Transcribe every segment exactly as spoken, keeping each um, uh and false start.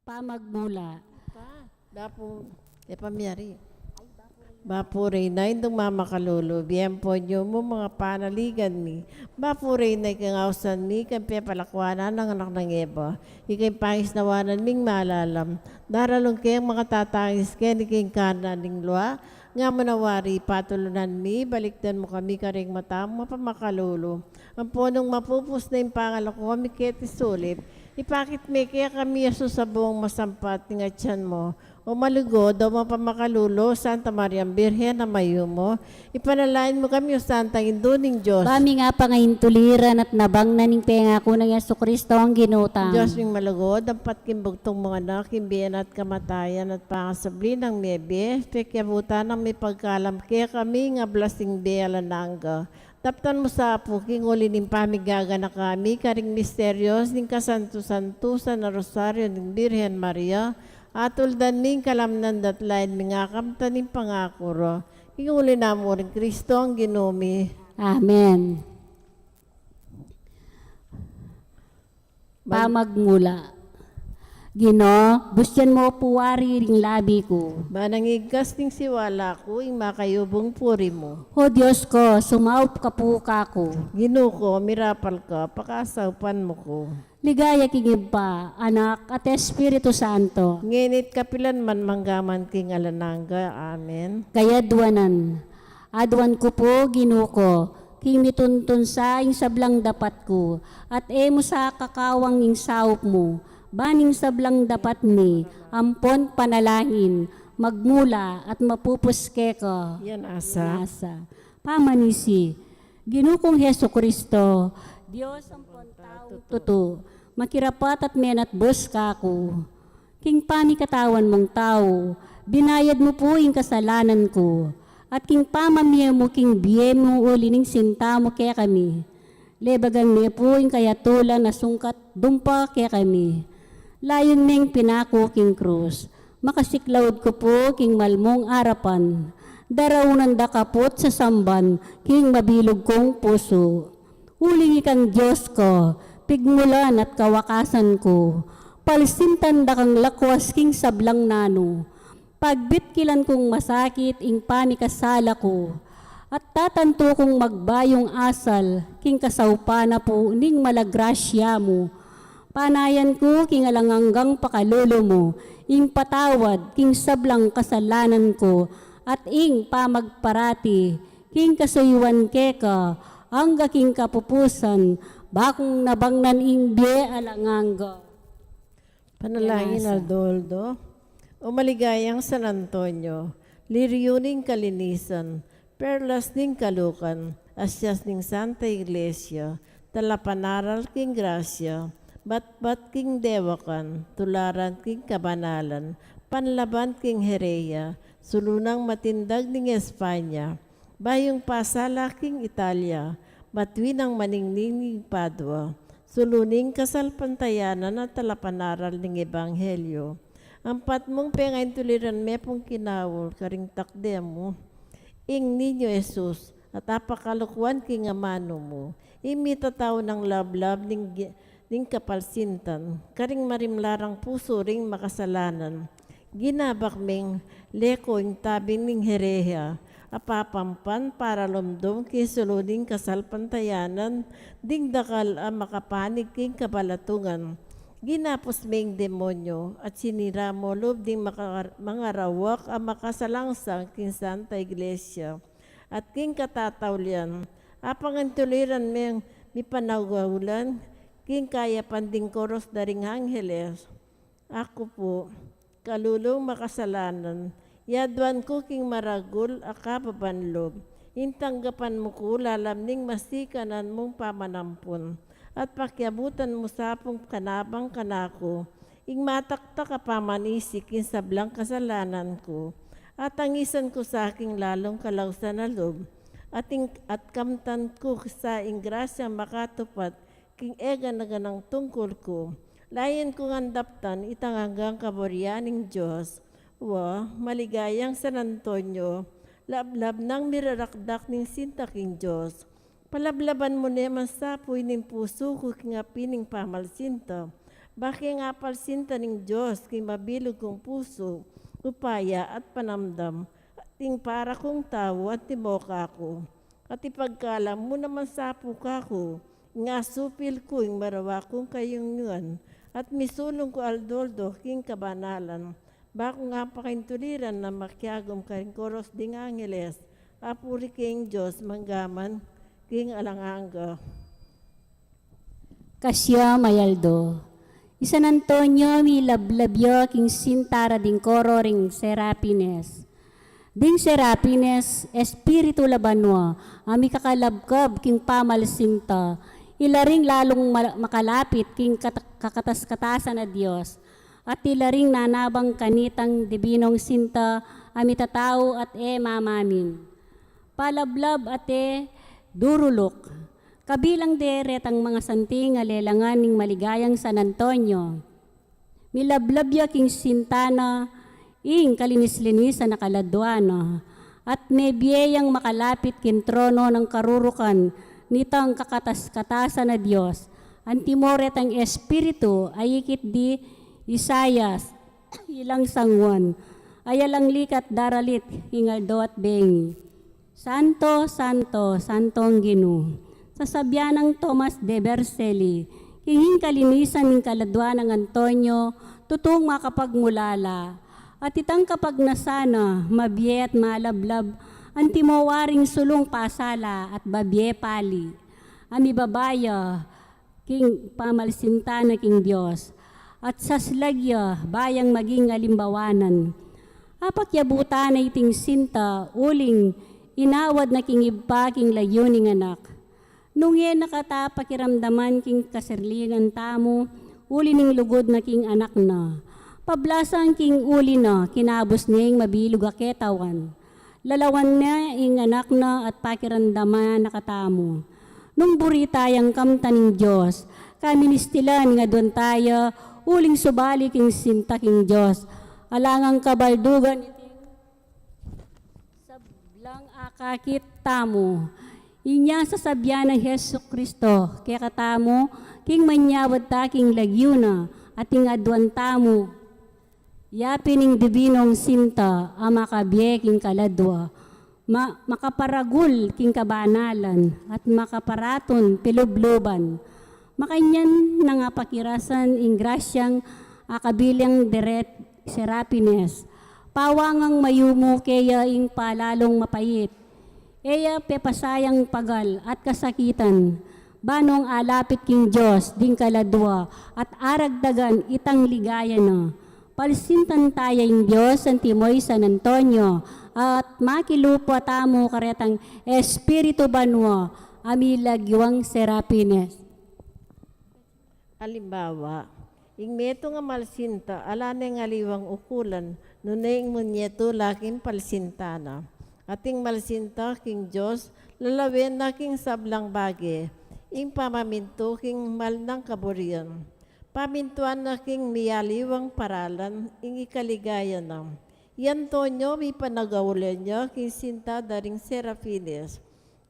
Pamagmula. Bapu, e pa miyari. Bapu Reyna, Indung mamakalulu, bie ampon yu mu, mga panaligan mi. Bapu Reyna, ika ing ausan mi, ika ing pepalakuanan ning anak nang Eva, ika ing pangisnawanan ming malalam. Daralung ke ing makatatangis keni king kanan ning lua, nga mu na wari patulunan mi, balikdan mu kami karing mata mung mapamakalulu. Ampon nung mapupus na ing pangalaku mi keti sulip, ipakit me kekami i Jesus a bungang masampat ning atyan mu. O malugud, o mapamakalulu, Santa Mariang Birhen a mayumu, ipanalangin mu kami, O Santang Indu ning Dios. Ba ming apangaintuliran at nabangnan ning pengaku nang Jesucristo a Ginu tang. Dios ming malugud, ampat king bugtung mung anak, king bie na at kamatayan at pangasubli nang mebie, pekyabutan nang mipagkalam kekami ing ablas ning bie alang angga. Daptan mu sa pu king uli ning pamigaganaka mi karing misterios ning kasantu-santusan a Rosario ning Birhen Maria, atuldan mi ing kalamnan da at lain ming akamtan ing pangaku ra. King uli na mu ring Kristo a Ginu mi. Amen. Pamagmula. Ginu, busyan mu pu wari ring labi ku. Manang igkas ning siwala ku, ing makayubung puri mu. O Dios ku, sumaup ka pu kaku. Ginu ku, mirapal ka, pakasaupan mu ku. Ligaya king Ibpa, Anak, at Espiritu Santo. Ngeni't kapilan man, mangga man king alang angga. Amen. Kayadwanan. Adwan ku pu, Ginu ku, king mituntun sa ing sablang dapat ku, at e mu sa kakawang ing saup mu, ban ing sablang dapat mi, ampon panalangin, magmula at mapupus keka. Yan asa. Yan asa. Pamanisi, Ginu kung Jesucristo, Dios ampon tau tutu, makirapat at menatbus kaku. King pamikatawan mung tau, binayad mu pu ing kasalanan ku, at king pamamie mu king bie mu uli ning sinta mu kekami. Lebagan me pu ing kayatulan a sungkat dumpa kekami. Layun meng pinaku king krus, makasiklaud ku pu king mal mung arapan. Daraunan da ka pu't sasamban king mabilug kung pusu. Uling ikang Dios ku, pigmulan at kawakasan ku, palsintan da kang lakwas king sablang nanu. Pagbitkilan kung masakit ing pamikasala ku, at tatantu kung magbayung asal king kasaupan na pu ning malagrasya mu. Panayan ku king alang anggang pakalulu mu ing patawad king sablang kasalanan ku at ing pamagparati king kasuyuan keka, angga king kapupusan, bakung nabangnan ing bie alang angga. Panalangin. Yan asa. Aldo-aldo. O maligayang San Antonio, liryu ning kalinisan, perlas ning kalukan, asyas ning Santa Iglesia, talapanaral king grasya, batbat king dewakan, tularan king kabanalan, panlaban king hereya, sulu nang matindag ning Espanya, bayung pasala king Italia, matwi nang maningning ning Padua, sulu ning kasalpantayanan a talapanaral ning ebanghelyo. Ampat mung pengaintuliran me pung kinaul karing takde mu ing Niño Jesus, at apakalukuan king amanu mu ing mitatau nang lablab ning gi-, ning kapalsintan, karing marimlarang pusu ring makasalanan. Ginabak meng leku ing tabi ning hereya, apapampan paralumdum king sulu ning kasalpantayanan ding dakal a makapanig king kabalatungan. Ginapus meng demonyo, at sinira mu lub ding maka-, mangarawak a makasalangsang king Santa Iglesia at king katataulian. Apangantuliran meng mipanagaulan king kayapan ding koros da ring angeles. Aku pu, kalulung makasalanan, yaduan ku king maragul a kababan lub, ing tanggapan mu ku lalam ning masikanan mung pamanampun, at pakiabutan mu sa pung kanabang kanaku ing mataktak a pamanisi king sablang kasalanan ku, at tangisan ku sa king lalung kalausan a lub, at ing, at kamtan ku sa ing grasyang makatupad king eganaganang tungkul ku. Layun kung andaptan itang anggang kaburian ning Dios. Wa, maligayang San Antonio, lablab nang mirarakdak ning sinta king Dios. Palablaban mu ne man sa pu ining pusu ku king api ning pamalsinta, Ba king apalsinta ning Dios king mabilug kung pusu, upaya at panamdam, at ing para kung tau at timoka ku. At ipagkalam mu naman sapu kaku, ing asupil ku ing marawa kung kayungyuan, at misulung ku aldo-aldo king kabanalan, ba kung apakaintuliran na makiagum karing koros ding angeles, apuri king Dios manggaman king alang angga. Kasya mayaldo. I San Antonio milablab ya king sinta ra ding koro ring serapines. Ding serapines, espiritu la banua, a mikakalabkab king pamalsinta. Ila ring lalung ma-, makalapit king kata-, kakatas-katasan a Dios. At ila ring nanabang kanitang dibinong sinta a mitatau at e mamamin. Palablab at e duruluk. Kabilang de retang mangasanting a lelangan ning maligayang San Antonio. Milablab ya king sinta na ing kalinis-linisan a kaladua na, at mebie yang makalapit king trono nang karurukan nitang kakatas-katasan a Dios. Antimo retang espiritu a ikit di Isaias, ilang sanguan, a yalang likat daralit ing aldo at bengi. Santo, santo, santong Ginu. Sasabian nang Tomas de Vercelli, king ing kalinisan ning kaladua nang Antonio, tutung makapagmulala. At itang kapagnasan na, mabie at malablab, antimo waring sulung pasala at babie pali. A mibabaya, king pamalsinta na king Dios, at saslag ya bayang maging alimbawanan. Apakyabutan na iting sinta, uling inawad na king Ibpa king lagyu ning Anak. Nung e na kata pakiramdaman king kasirlinan tamu, uli ning lugud na king Anak na. Pablasan king uli na, kinabus ne ing mabilug a ketawan. Lalawan ne ing Anak na at pakiramdaman na katamu. Nung buri tayang kamtan ning Dios, kaministilan ing aduan taya, uling subali king sinta king Dios. Alang angga kabaldugan iting sablang akakit tamu. Inya sasabian nang Jesu Cristo kekatamu, king manyawad ta king lagyu na, at ing aduan tamu. Yapin ing dibinong sinta a makabie king kaladua, ma-, makaparagul king kabanalan, at makaparatun pilubluban. Makanyan nang apakirasan ing grasyang a kabilang deret serapines. Pawangang mayumu keya ing palalung mapait. E ya pepasayang pagal at kasakitan, ba nung alapit king Dios ding kaladua at aragdagan itang ligaya na. Palsintan taya ing Dios antimo i San Antonio, at makilupa tamu karetang espiritu banua a milagyuang serapines. Alimbawa, ing metung a malsinta, ala neng aliwang ukulan, nune ing munyetu la king palsinta na. At ing malsinta king Dios, lalawen na king sablang bage, ing pamamintu king mal nang kaburian. Pamintuan na king mialiwang paralan, ing ikaligaya na. I Antonio, mipanagaulan ya king sinta da ring serapines.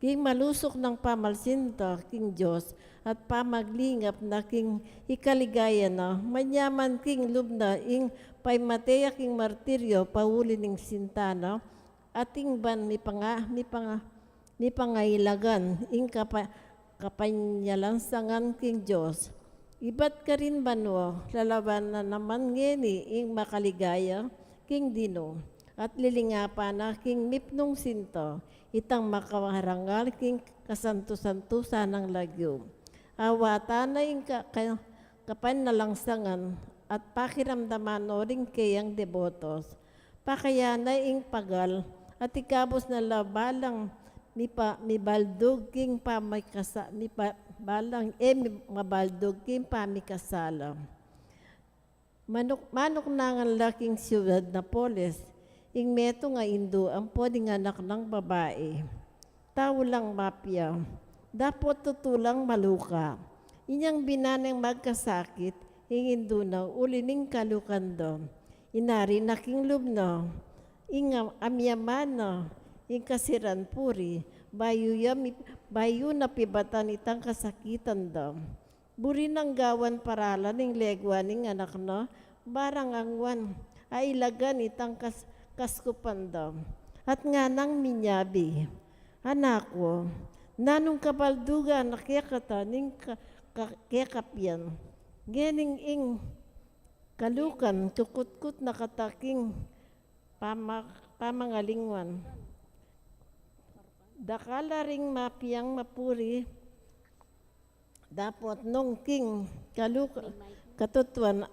King malusuk nang pamalsinta king Dios at pamaglingap na king ikaligaya na, manyaman king lub na ing paimate ya king martiryo pauli ning sinta na, at ing ban mipanga-, mipanga-, mipangailagan ing kapa-, kapanyalangsangan king Dios. Ibat karin banua, lalawan na naman ngeni ing makaligaya king dinu, at lilingapan na king mipnung sinta, itang makarangal king kasantu-santusan nang lagyu. Awatan na ing ka-, ka-, kapanyalangsangan at pakiramdaman no ring keyang debotos. Pakayan na ing pagal at ikabus na la balang mipa-, mibaldug king pamikasa-, mipa-, balang e mi-, mabaldug king pamikasala. Manuk-, manuknangan la king siudad Napoles, ing metung a indu ampo ding anak nang babai. Tau lang mapia, dapot tutu lang maluka. Inyang binan neng magkasakit, ing indu na uli ning kalukan da. Inari na king lub na, ing am-, amyaman na, ing kasiran puri, bayu ya mi-, bayu na pibatan itang kasakitan da. Buri nang gawan paralan ing legua ning anak na, barang angwan ailagan itang kas-, kaskupan da. At nganang minyabi, Anak ku, nanung kabaldugan na kekata ning ka-, ka-, kekapian? Ngening ing kalukan kukutkut na kata king pama-, pamangalingwan. Dakal la ring mapiang mapuri, dapot nung king kaluka-, katutuan,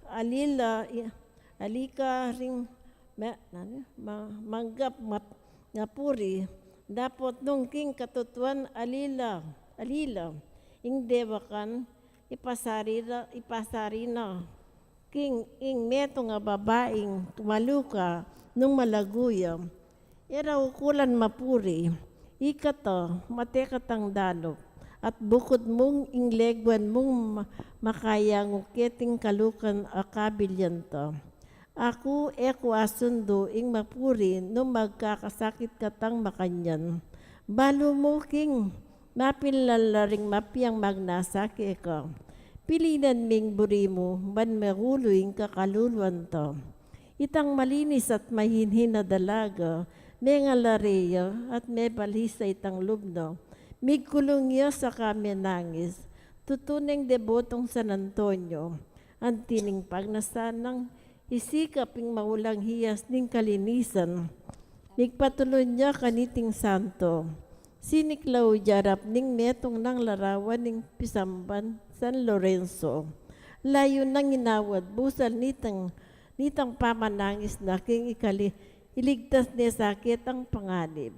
alila, i-, alika ring ma-, nani? Ma-, manggap map-, mapuri, dapot nung king katutuan, alila, alila, ing dewakan, ipasari na, ipasari na king ing metung a babaing maluka nung malagu ya. E ra ukulan mapuri, ikata, mate katang danup, at bukud mung ing leguan mung ma-, makayangu keting kalukan a kabilian ta. Aku, e ku asundu ing mapuri nung magkakasakit katang makanyan. Balu mu king mapinlan la ring mapiang magnasa keka. Pilinan me ing buri mu, ban mangulu ing kakaluluan ta. Itang malinis at mahinhin a dalaga, mengalare ya at mebalisa itang lub na. Migkulung ya saka menangis. Tutu neng debotung San Antonio. Anti ning pagnasan nang isikap ing maulang hias ning kalinisan. Migpatulun ya kaniting santo. Siniklaw ya arap ning metung nang larawan ning pisamban San Lorenzo. Layun nang inawat busal nitang, nitang pamanangis na king ikali-, iligtas ne sa ketang panganib.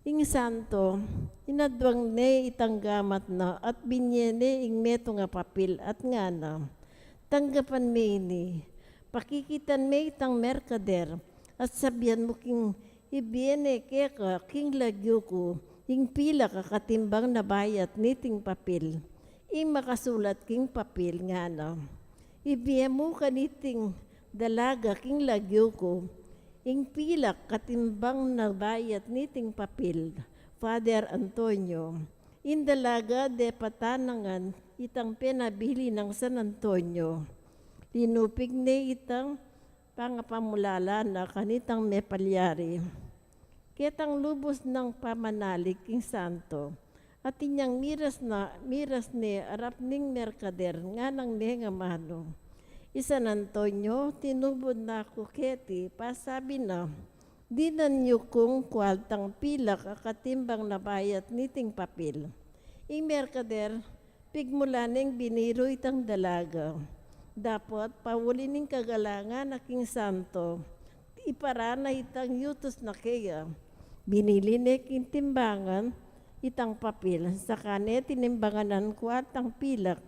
Ing santo, inadwang ne itang gamat na at binye ne ing metung a papil at ngana, Tanggapan me ini, pakikitan me itang merkader, at sabian mu king ibie ne keka king lagyu ku ing pilak a katimbang na bayat niting papil. Ing makasulat king papil ngana, Ibie mu kaniting dalaga king lagyu ku ing pilak katimbang na bayat niting papil, Father Antonio. Ing dalaga depat na ngan itang penabili nang San Antonio. Linupig ne itang pangapamulala na kanitang mepalyari. Ketang lubus nang pamanalik king santo, at inyang miras na, miras ne arap ning merkader, nganang mengamanu, I San Antonio, tinubud na ku keti, pasabi na, dinan yu kung kualtang pilak a katimbang na bayat niting papil. Ing merkader, pigmula neng biniru itang dalaga. Dapot, pauli ning kagalangan na king santo, ipara na itang yutus na keya. Binili ne king timbangan itang papil, saka ne tinimbangan nang kualtang pilak,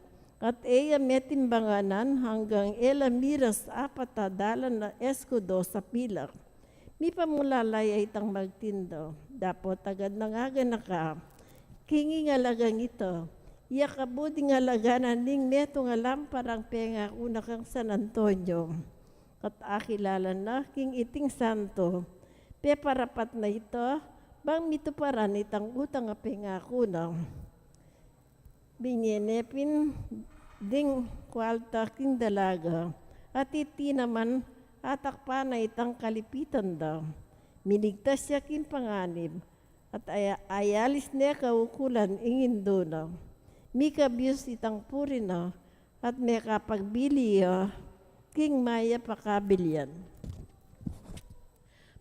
at e ya metimbangan anggang e la miras apat a dalan a eskudo sa pilak. Mipamulala ya itang magtinda, dapot agad nang aganaka king ing alagang ita, iya kabud ing alaga na ning metung a lamparang pengaku na kang San Antonio. At akilala na king iting santo, peparapat na ita, bang mituparan itang utang a pengaku na. Binye ne pin ding kualta king dalaga, at iti naman atakpan na itang kalipitan da. Minigtas ya king panganib, at aya-, ayalis ne kaukulan ing indu na. Mikabius itang puri na, at mekapagbili ya king mayap a kabilian.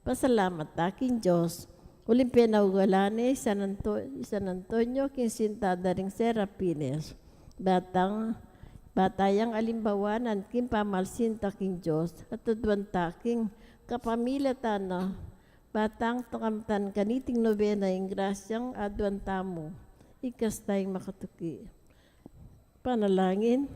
Pasalamat ta king Dios. Uling penaugalan ne i San Anto-, i San Antonio king sinta da ring Serapines. Batang, bata yang alimbawanan king pamalsinta king Dios, at aduan ta king kapamilatan na, batang takamtan kaniting nobena ing grasyang aduan tamu, ikas tayang makatuki. Panalangin.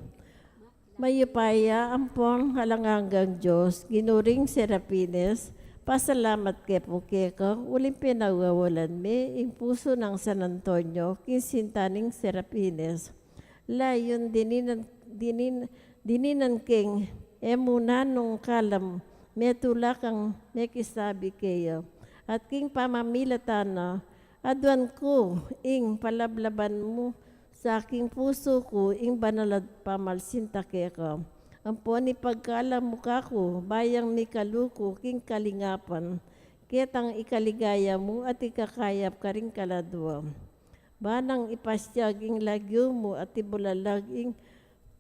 Mayupaya ampon alang anggang Dios, Ginu ring Serapines, pasalamat ke pu keka, uling penaugawalan me ing pusu nang San Antonio king sinta ning Serapines. Layun dininan, dinin-, dininan keng e mu nanung kalam, metula kang mekisabi keya. At king pamamilatan na, aduan ku ing palablaban mu Sa king pusu ku ing banal a pamalsinta keka. Ampon ipagkalam mu kaku, bayang mikaluku king kalingapan, ketang ikaligaya mu at ikakayap karing kaladua. Banang ipasyag ing lagyu mu at ibulalag ing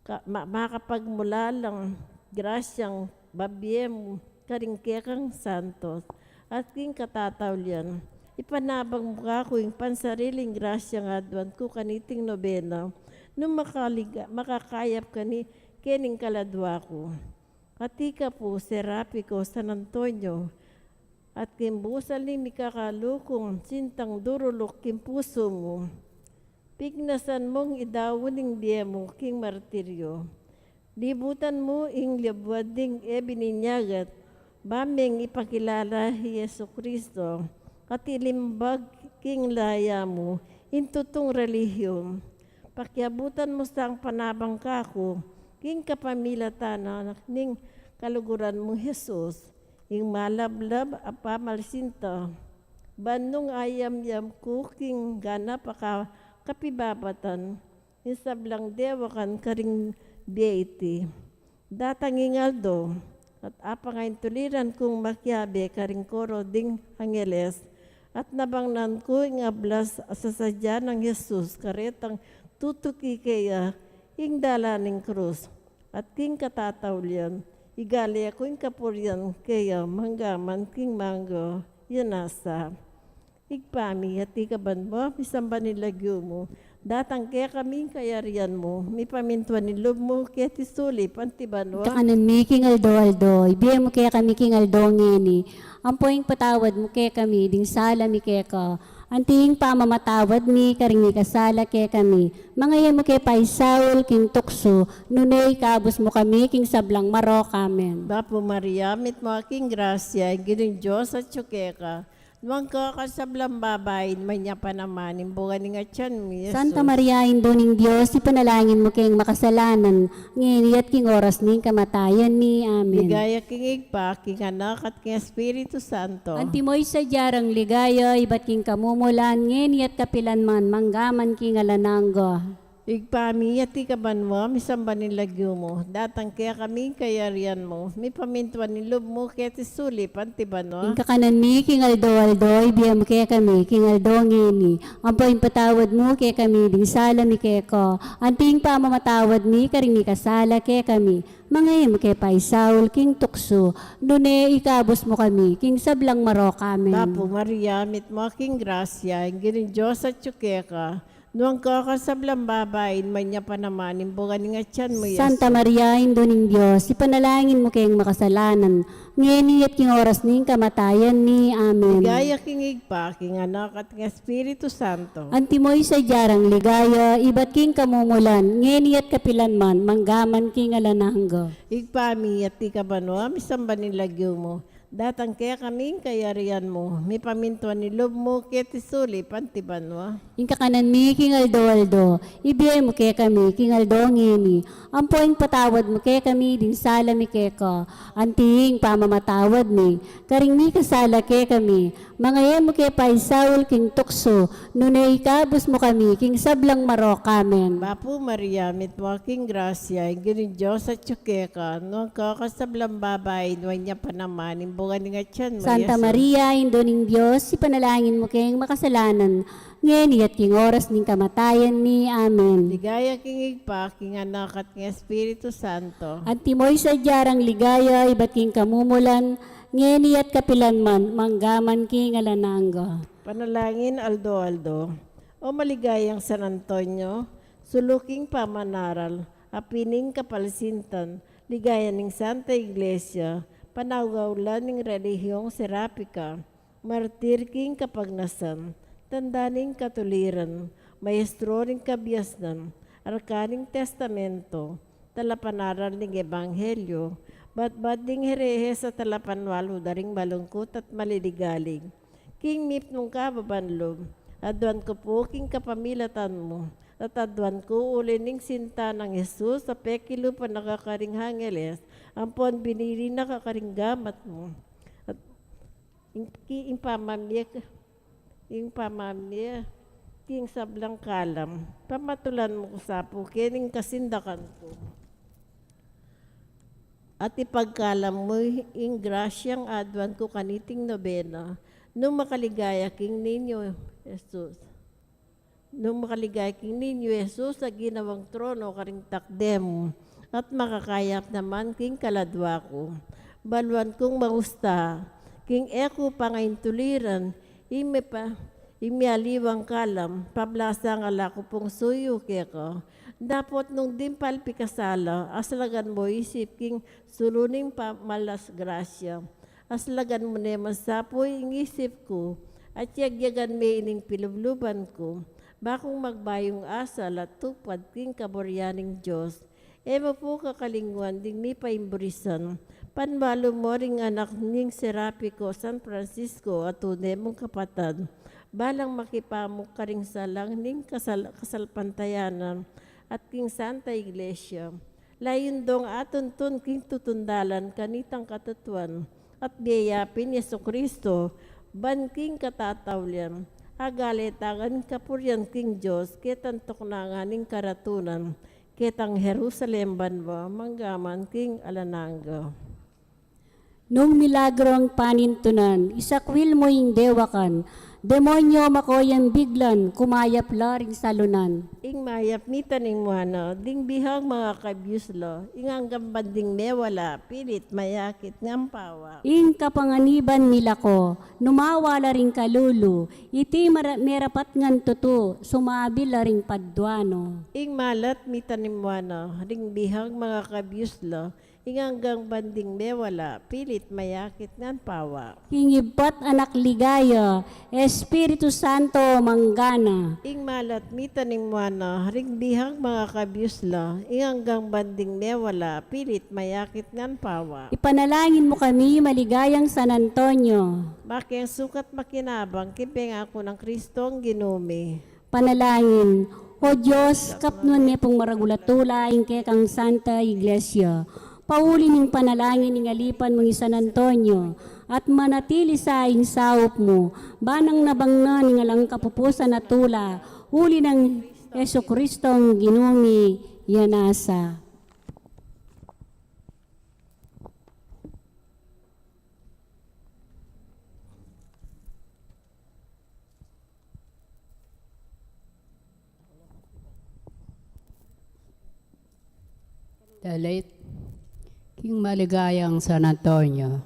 ka-, ma-, makapagmulalang grasyang babie mu karing kekang santos at king katataulian. Ipanabang mu kaku ing pansariling grasyang aduan ku kaniting nobena, nung makaliga-, makakayap kani kening kaladua ku. At ika pu, Serapiko, San Antonio, at king busal ning mikakalukung sintang duruluk king pusu mu. Pignasan mung idaun ing bie mu king martiryo. Libutan mu ing libuad ding e bininyagat, ba meng ipakilala i Jesu Kristo, at ilimbag king laya mu ing tutung relihiyon. Pakiabutan mu sang panabang kaku king kapamilatan na ning kaluguran mung Jesus, ing malablab a pamalsinta, ban nung ayamyam ku king ganap a ka-, kapibabatan, ing sablang dewakan karing bie iti. Datang ing aldo, at apang aintuliran kung makiabe karing koro ding angeles, at nabangnan ku ing ablas a sasadya nang Jesus, karetang tutuki keya ing dalan ning krus, at king katataulian, igale ku ing kapurian keya manggaman king mangga yanasa. Ibpa mi, atiu ka banua, misamban ing lagyu mu. Datang kekami ing kayarian mu, mipamintuan ing lub mu, keti sulip anti banua. Kakanan mi king aldo-aldo, ibie mu kekami king aldo ngeni. Ampo ing patawad mu kekami ding sala mi keka, anti ing pamamatawad mi karing mikasala kekami. Manga e mu ke paisaul king tuksu, nune ikabus mu kami king sablang marok. Amen. Bapu Maria, mitmu ka king grasya, ing Ginung Dios atyu keka. Nuan ka karing sablang babai, nuan ya pa naman ing bunga ning atian mu, Jesus. Santa Maria, Indu ning Dios, ipanalangin mu keng makasalanan, ngeni at king oras ning kamatayan mi. Amen. Ligaya king Ibpa, king Anak, at king Espiritu Santo. Antimo ing sadya rang ligaya, ibat king kamumulan, ngeni at kapilan man, manggaman king alang angga. Ibpa mi, atiu ka banua, misamban ing lagyu mu. Datang kekami ing kayarian mu. Mipamintuan ing lub mu, keti sulip anti banua. Ing kakanan mi king aldo-aldo, ibie mu kekami king aldo ngeni. Ampo ing patawad mu kekami ding sala mi keka, anti ing pamamatawad mi karing mikasala kekami. Manga e mu ke paisaul king tuksu, nune ikabus mu kami king sablang marok. Amen. Bapu Maria, mitmu ka king grasya, ing Ginung Dios atyu keka. Nuan ka karing sablang babai, nuan ya pa naman ing bunga ning atian mu, Jesus. Santa Maria, Indu ning Dios, ipanalangin mu keng makasalanan, ngeni at king oras ning kamatayan mi. Amen. Ligaya king Ibpa, king Anak, at king Espiritu Santo. Antimo ing sadya rang ligaya, ibat king kamumulan, ngeni at kapilan man, manggaman king alang angga. Ibpa mi, atiu ka banua, misamban ing lagyu mu. Datang kekami ing kayarian mu, mipamintuan ing lub mu, keti sulip anti banua. Ing kakanan mi king aldo-aldo, ibie mu kekami king aldo ngeni. Ampo ing patawad mu kekami ding sala mi keka, anti ing pamamatawad mi karing mikasala kekami. Manga e mu ke paisaul king tuksu, nune ikabus mu kami king sablang marok. Amen. Bapu Maria, mitmu ka king grasya, ing Ginung Dios atyu keka, nuan ka karing sablang babai, nuan ya pa naman ing bunga ning atian mu, Santa Jesus. Maria, Indu ning Dios, ipanalangin mu keng makasalanan, ngeni at king oras ning kamatayan mi. Amen. Ligaya king Ibpa, king Anak, at king Espiritu Santo. Antimo ing sadya rang ligaya, ibat king kamumulan, ngeni at kapilan man, manggaman king alang angga. Panalangin aldo-aldo. O maligayang San Antonio, sulu king pamanaral, a pin ning kapalsintan, ligaya ning Santa Iglesia, panagaulan ning relihiyong Serapika, martir king kapagnasan, tanda ning katuliran, maestro ning kabiasnan, arka ning testamento, talapanaral ning ebanghelyo, batbat ding herehes a talapanwalu da ring malungkut at maliligalig. King mipnung kababan lub, aduan ku pu king kapamilatan mu, at aduan ku uli ning sinta nang Jesus a pekilupa na ka karing angeles, ampon binili na ka karing gamat mu. At ing, ki, ing pamamie, ing pamamie, king sablang kalam. Pamatulan mu ku sa pu keni king kasindakan ku. At ipagkalam mu ing grasyang aduan ku kaniting nobena, nung makaligaya king Niño Jesus. Nung makaligaya king Niño Jesus a ginawang trono karing takde mu, at makakayap naman king kaladua ku. Baluan kung mangusta, king e ku pangaintuliran, ing mepa-, ing mialiwang kalam, pablasang ala ku pung suyu keka. Dapot nung ding palpikasala, aslagan mu isip king sulu ning pamalas grasya. Aslagan mu ne man sa pu ing isip ku, at yagyagan me ining pilubluban ku, ba kung magbayung asal at tupad king kaburian ning Dios. E mu pu kakalinguan ding mipaimburisan, panwalu mu ring anak ning Serapiko San Francisco a tune mung kapatad, balang makipamuk karing salang ning kasal-, kasalpantayanan at king Santa Iglesia. Layun dong atuntun king tutundalan kanitang katutuan, at bie ya pin Jesucristo, ban king katataulian, agaletan ing kapurian king Dios, ketang tuknangan ning karatunan, ketang Jerusalem banua, manggaman king alang angga. Nung milagro ang panintunan, isakwil mu ing dewakan, demonyo, mako yang biglan, kumayap la ring salunan. Ing mayap mitanim mu na, ding bihag makakabius la, ing anggang banding mewala, pilit mayakit ngan pawa. Ing kapanganiban milako, numawa la ring kalulu, iti mara-, merapat ngan tutu, sumabi la ring padua no. Ing malat mitanim mu na, ring bihag makakabius la, ing anggang banding mewala, pilit mayakit ngan pawa. King Ibpa at Anak ligaya, Espiritu Santo manggana. Ing malat mitanim mu na, ring bihag makakabius la, ing anggang banding mewala, pilit mayakit ngan pawa. Ipanalangin mu kami, maligayang San Antonio. Ba keng sukat makinabang king pengaku nang Kristong Ginu mi. Panalangin. O Dios, kapnuan me pung maragul a tula ing kekang Santa Iglesia. Pauli ning panalangin ning alipan mung i San Antonio, at manatili sa ing saup mu, ba nang nabang na ning alang kapupusan a tula, uli nang Jesucristong Ginu mi. Yana sa. Dalit king maligayang San Antonio.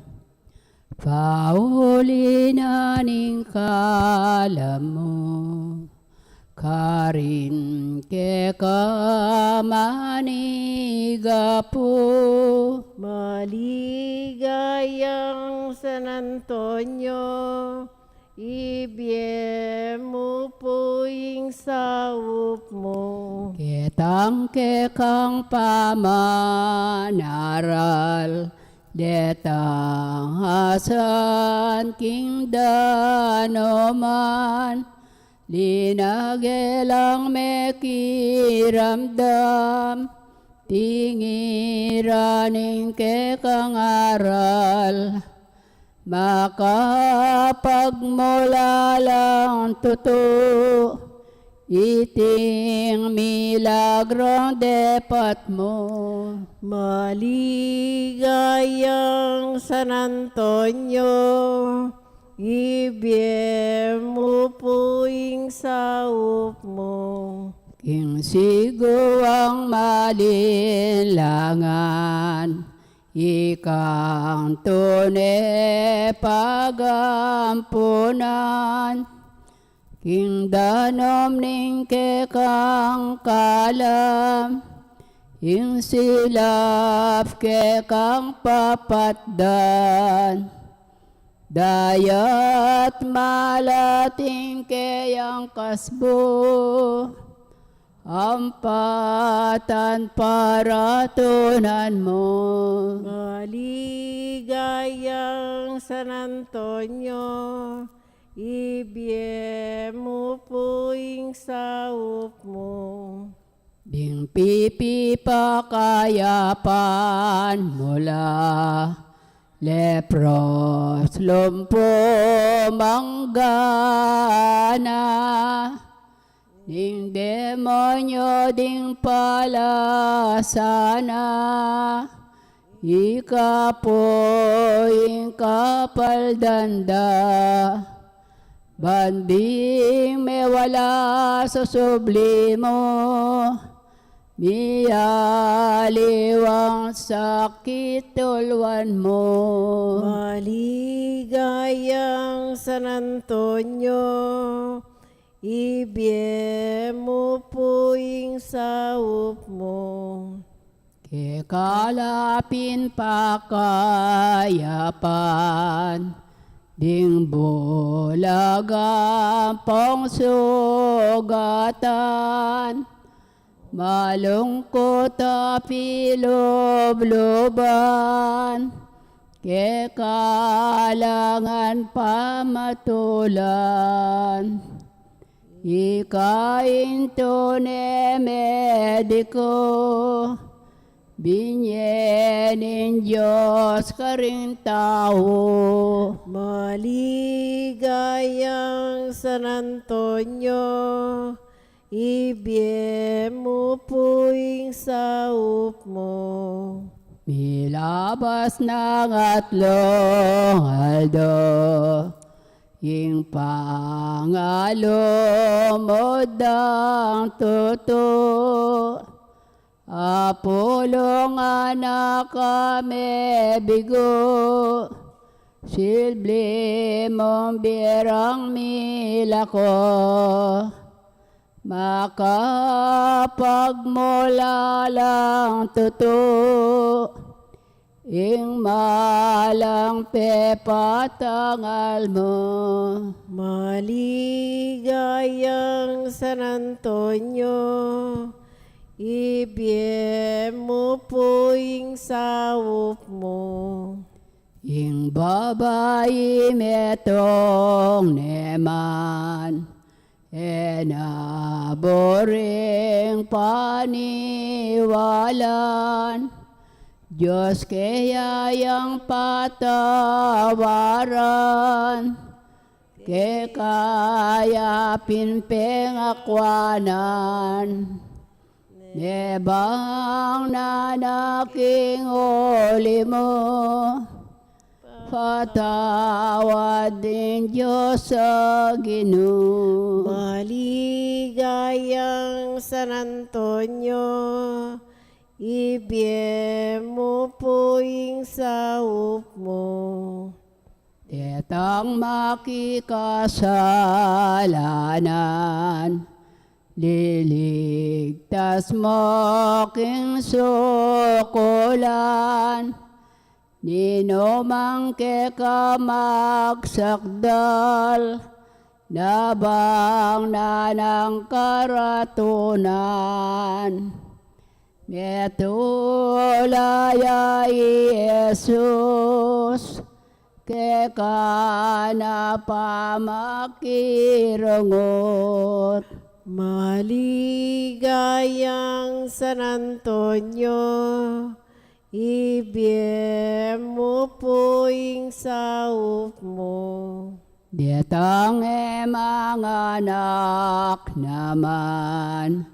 Pauli na ning kalam mu karing kekang manigapu. Maligayang San Antonio, ibie mu pu ing saup mu. Ketang kekang pamanaral, detang asan king danoman, linage lang mekiramdam, tingiran ing kekang aral. Makapagmulalang tutu, iting milagrong depat mu. Maligayang San Antonio, ibie mu pu ing saup mu. King siguang malinlangan, ikang tune pagampunan, king danum ning kekang kalam, ing silap kekang papatdan, dayat malat ing keyang kasbu, ampatan paratunan mu. Maligayang San Antonio, ibie mu pu ing saup mu. Ding pipi pakayapan mula lepros lumpu manggana, Ning demonyo ding palasa na, ika pu ing kapaldan da, ban ding mewala sa subli mu, mialiwang sakit tuluan mu. Maligayang San Antonio, ibie mu pu ing saup mu. Keka la pin pakayapan, ding bulag ampong sugatan, malungkut a pilubluban, keka la ngan pamatulan. Ika ing tune mediko, binie ning Dios karing tau. Maligayang San Antonio, ibie mu pu ing saup mu. Milabas nang atlung aldo, ing pangalumud dang tutu, apulung anak a mebigu, silbi mung birang milako, makapagmulalang tutu, ing malang pepatangal mu. Maligayang San Antonio, ibie mu pu ing saup mu. Ing babai metung ne man, e na buring paniwalan, Dios keya yang patawaran, keka ya pin pengakuanan. Ne bang nanak ing uli mu, patawad ning Dios a Ginu. Maligayang San Antonio, ibie mu pu ing saup mu. Detang makikasalanan, liligtas mu king sukulan, ninumang keka magsakdal, na bang nanang karatunan. Metula ya i Jesus, keka na pamakirungut. Maligayang San Antonio, ibie mu pu ing saup mu. Detang e manganak naman,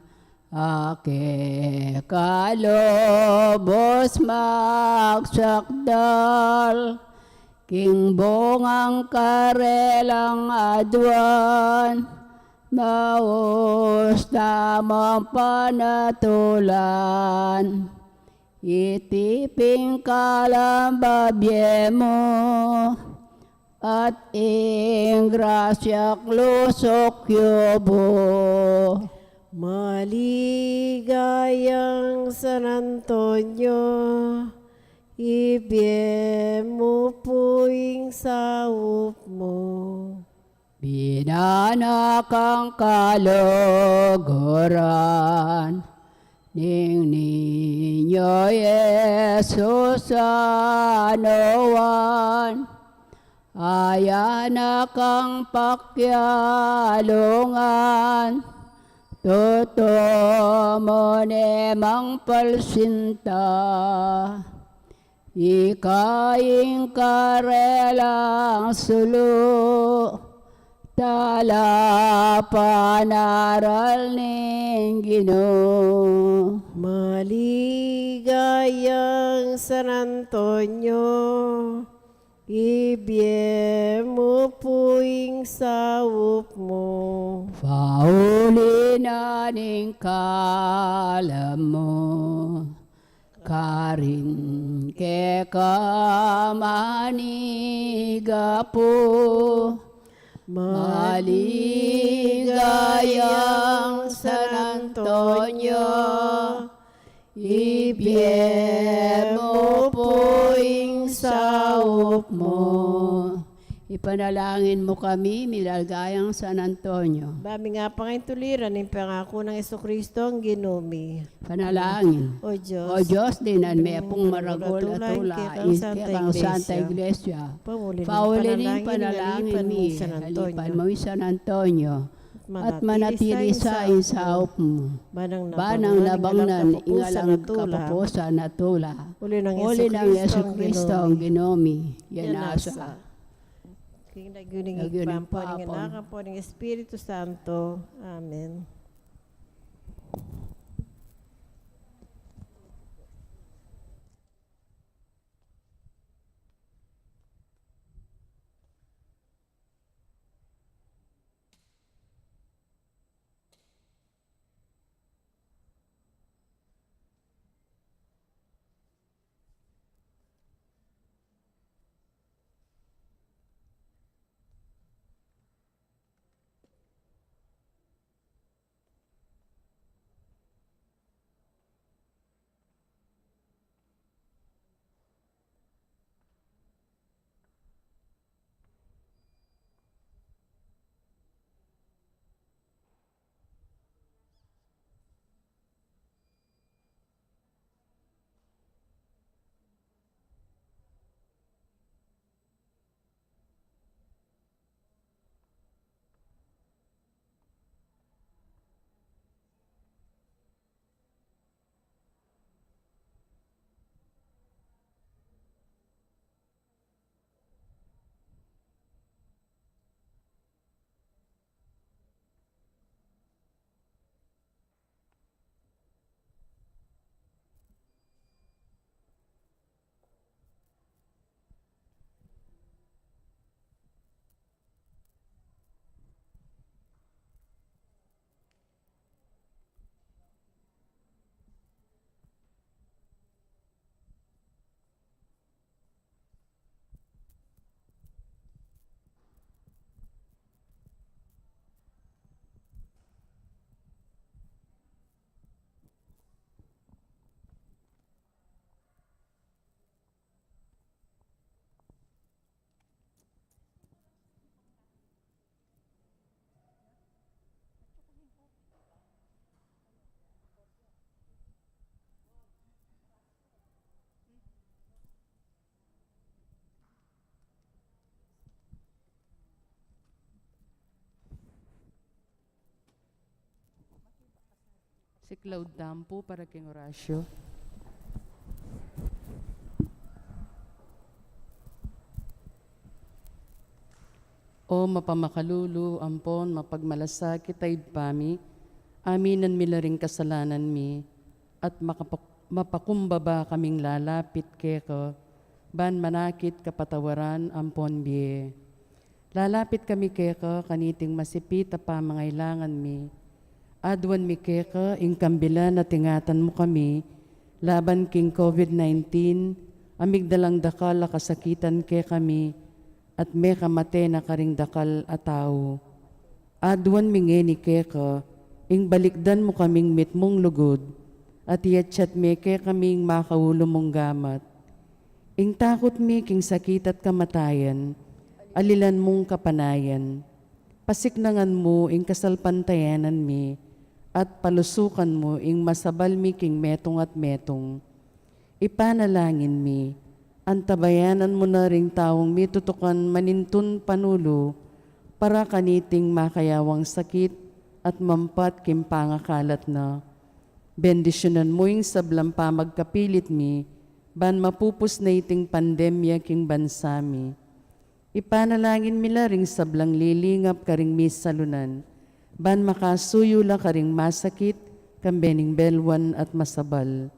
a keka lubus magsakdal, king bungang karelang aduan, maus tamung panatulan. Iti pin kalambabe mu, at ing grasyak lusuk yubu. Maligayang San Antonio, ibie mu pu ing saup mu. Binanak ang kaluguran ning Niño Jesus San Juan, ayanak ang pakyalungan, tutu mu ne mang palsinta. Ika ing karelang sulu, Talapanaral ning Ginu. Maligayang San Antonio, ibie mu pu ing saup mu. Pauli na ning kalam mu, karin keka manigapu. Maligayang San Antonio, ibie mu pu ing saup mu. Ipanalangin mu kami, maligayang San Antonio. Ba mi nga pangaintuliran ing pangaku nang Jesucristo, Ginu mi. Panalangin. O Dios, o Dios, dinan me pung maragul a tula ing kekang Santa Iglesia. Pauli ning panalangin mi, alipan mu i San Antonio, at manatili sa ing saup mu. Banang nabangnan ing alang kapupusan a tula. Uli nang Jesucristo, Ginu mi. Yan asa. King lagyu ning Ibpa, ampo ning Anak, ampo ning Espiritu Santo. Amen. Siklaud tamu pu para king orasyu. O mapamakalulu ampon mapagmalasakit a Ibpa mi, aminan mi la ring kasalanan mi, at makapak-, mapakumbaba kaming lalapit keka, ban manakit kapatawaran ampon bie. Lalapit kami keka kaniting masipit a pamangailangan mi. Aduan mi keka ing kambilan at ingatan mu kami laban king COVID nineteen, a migdalang dakal a kasakitan kekami, at mekamate na karing dakal a tau. Aduan mi ngeni keka, ing balikdan mu kaming mitmung lugud, at iyatsat me kekami ing makaulu mung gamat. Ing takut mi king sakit at kamatayan, alilan mung kapanayan. Pasiknangan mu ing kasalpantayanan mi, at palusukan mu ing masabal mi king metung at metung. Ipanalangin mi, antabayanan mu na ring taung mitutukan manintun panulu para kaniting makayawang sakit at mampat king pangakalat na. Bendisyunan mu ing sablang pamagkapilit mi, ban mapupus na iting pandemya king bansa mi. Ipanalangin mi la ring sablang lilingap karing misalunan, ban makasuyu la karing masakit, kambe ning belwan at masabal.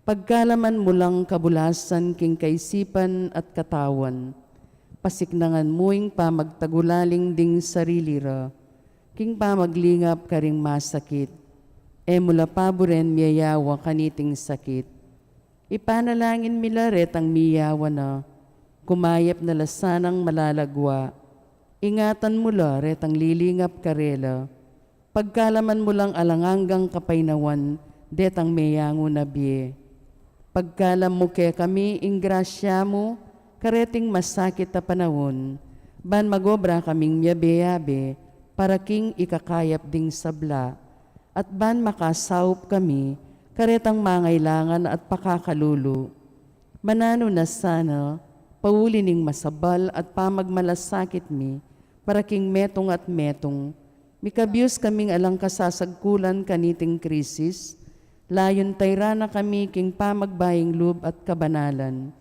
Pagkalaman mu lang kabulasan king kaisipan at katawan, pasiknangan mu ing pamagtagulaling ding sarili ra, king pamaglingap karing masakit. E mu la paburen miyayawa kaniting sakit. Ipanalangin mi la retang miyawa na, kumayap na la sanang malalagwa. Ingatan mu la retang lilingap karela, pagkalaman mu lang alang anggang kapaynawan detang meyangu na bie. Pagkalam mu kekami ing grasya mu kareting masakit a panaun, ban magobra kaming miyabe-yabe para king ikakayap ding sabla, at ban makasaup kami karetang mangailangan at pakakalulu. Mananu na sana, pauli ning masabal at pamagmalasakit mi, para king metung at metung, mikabius kaming alang kasasagkulan kaniting krisis, layun tayra na kami king pamagbaying lub at kabanalan.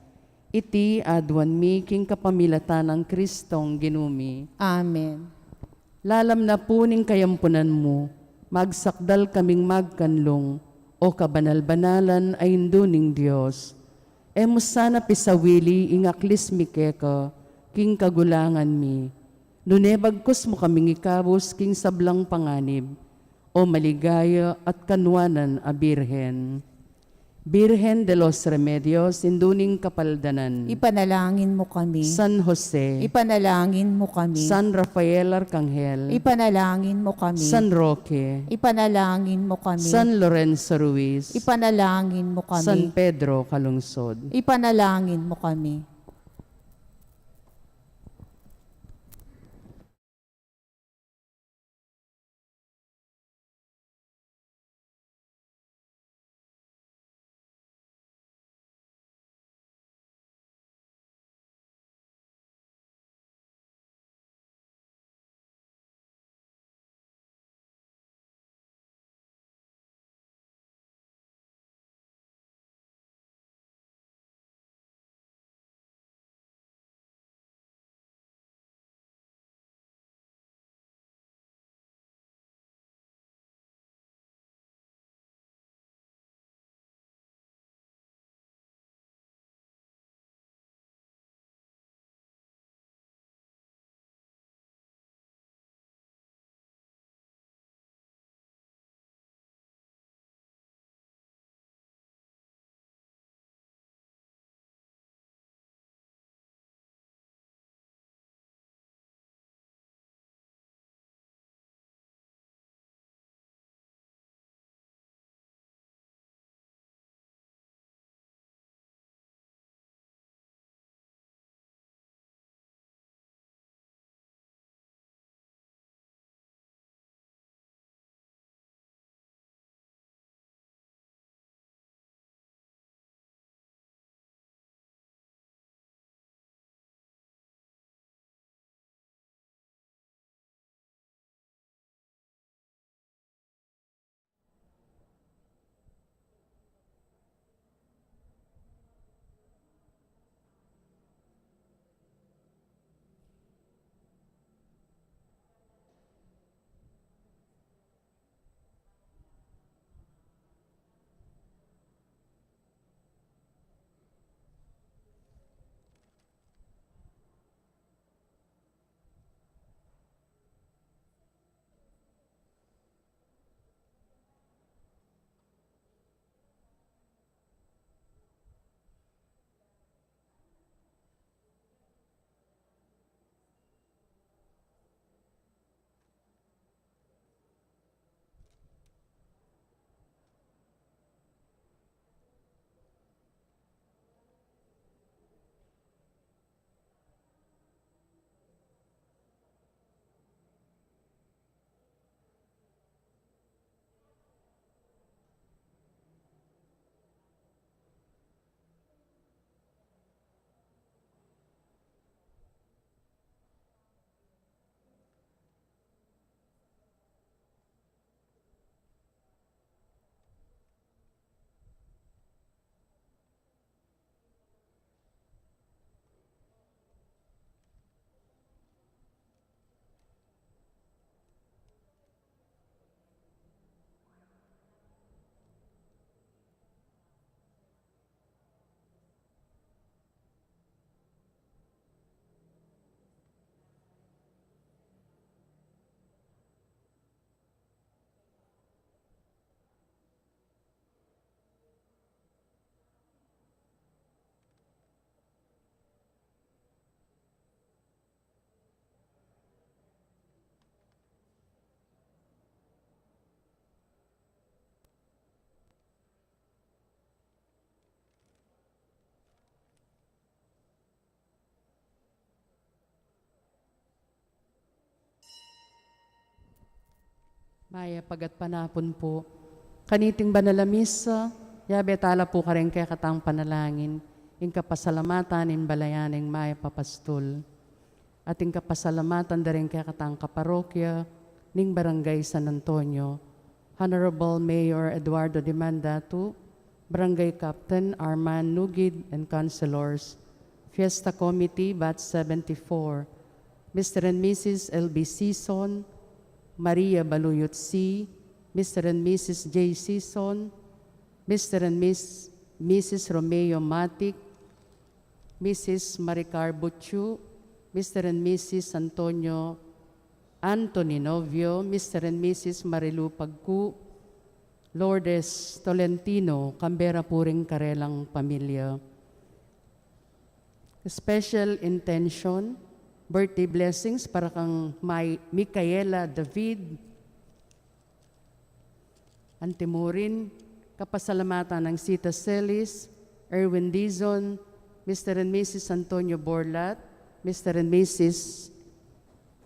Iti aduan mi king kapamilatan nang Kristong Ginu mi. Amen. Lalam na pu ning kayampunan mu, magsakdal kaming magkanlung, O kabanal-banalan a Indu ning Dios. E mu sana pisawili ing aklis mi keka king kagulangan mi, nune bagkus mu kaming ikabus king sablang panganib, O maligaya at kanuanan a Birhen. Birhen de los Remedios, Indu ning Kapaldanan. Ipanalangin mu kami. San Jose. Ipanalangin mu kami. San Rafael Arcangel. Ipanalangin mu kami. San Roque. Ipanalangin mu kami. San Lorenzo Ruiz. Ipanalangin mu kami. San Pedro Calungsod. Ipanalangin mu kami. Mayap a gatpanapun pu. Kaniting banal a misa, yabe tala pu karing kekatang panalangin ing kapasalamatan ning balayan ning mayap a pastul at ing kapasalamatan da ring kekatang kaparokya ning Barangay San Antonio, Honorable Mayor Eduardo Dimandatu, Barangay Captain Arman Nugid and Councilors, Fiesta Committee Batch seventy-four, Mister and Missus L B Sison, Maria Baluyot C, Mister and Missus J Sison, Mister and Miss, Missus Romeo Matic, Missus Maricar Butchu, Mister and Missus Antonio Anthony Novio, Mister and Missus Marilu Pagku, Lourdes Tolentino, kambe ra pu ring karelang pamilya. Special intention, birthday blessings para kang May, Micaela David Antimurin, kapasalamatan nang Sita Celis, Erwin Dizon, Mister and Missus Antonio Borlat, Mister and Missus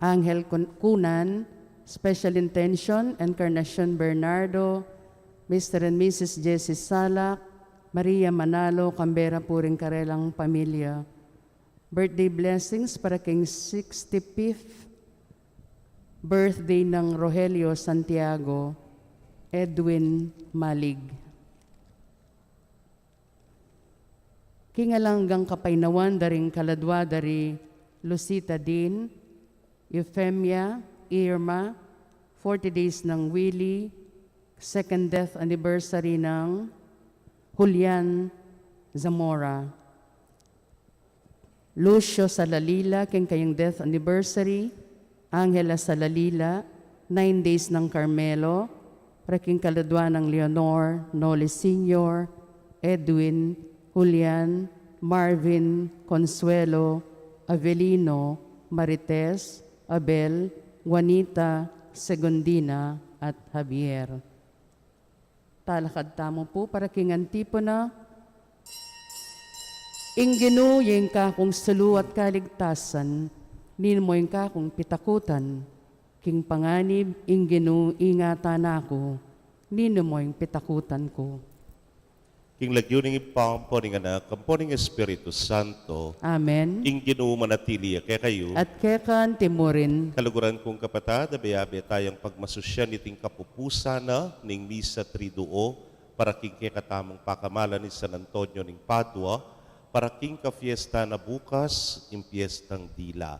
Angel Cun-, Cunan, special intention, Encarnacion Bernardo, Mister and Missus Jessie Salak, Maria Manalo, kambe ra pu ring karelang pamilya. Birthday blessings para king sixty-fifth birthday nang Rogelio Santiago, Edwin Malig. King alang anggang kapaynawan da ring kaladua da ri Lucita Dean, Euphemia, Irma, forty days nang Willie, second death anniversary nang Julian Zamora. Lucio Salalila, king kayang death anniversary, Angela Salalila, nine days nang Carmelo, para king kaladua nang Leonor, Noli Senior, Edwin, Julian, Marvin, Consuelo, Avelino, Marites, Abel, Juanita, Segundina, at Javier. Talakad tamu pu para king antipona. Ing Ginu ya ing kakung sulu at kaligtasan, ninu mo ing kakung pitakutan? King panganib, ing Ginu ingatan na ku, ninu mo ing pitakutan ku? King lagyu ning Ibpa, ampo ning Anak, ampo ning Espiritu Santo. Amen. Ing Ginu manatili ya kekayu. At keka antimurin. Kaluguran kung kapatad, abe-abe tayang pagmasusyan iting kapupusan na ning Misa Triduo para king kekatamung pakamalan i San Antonio ning Padua, para king kafiesta na bukas, ing piestang dila.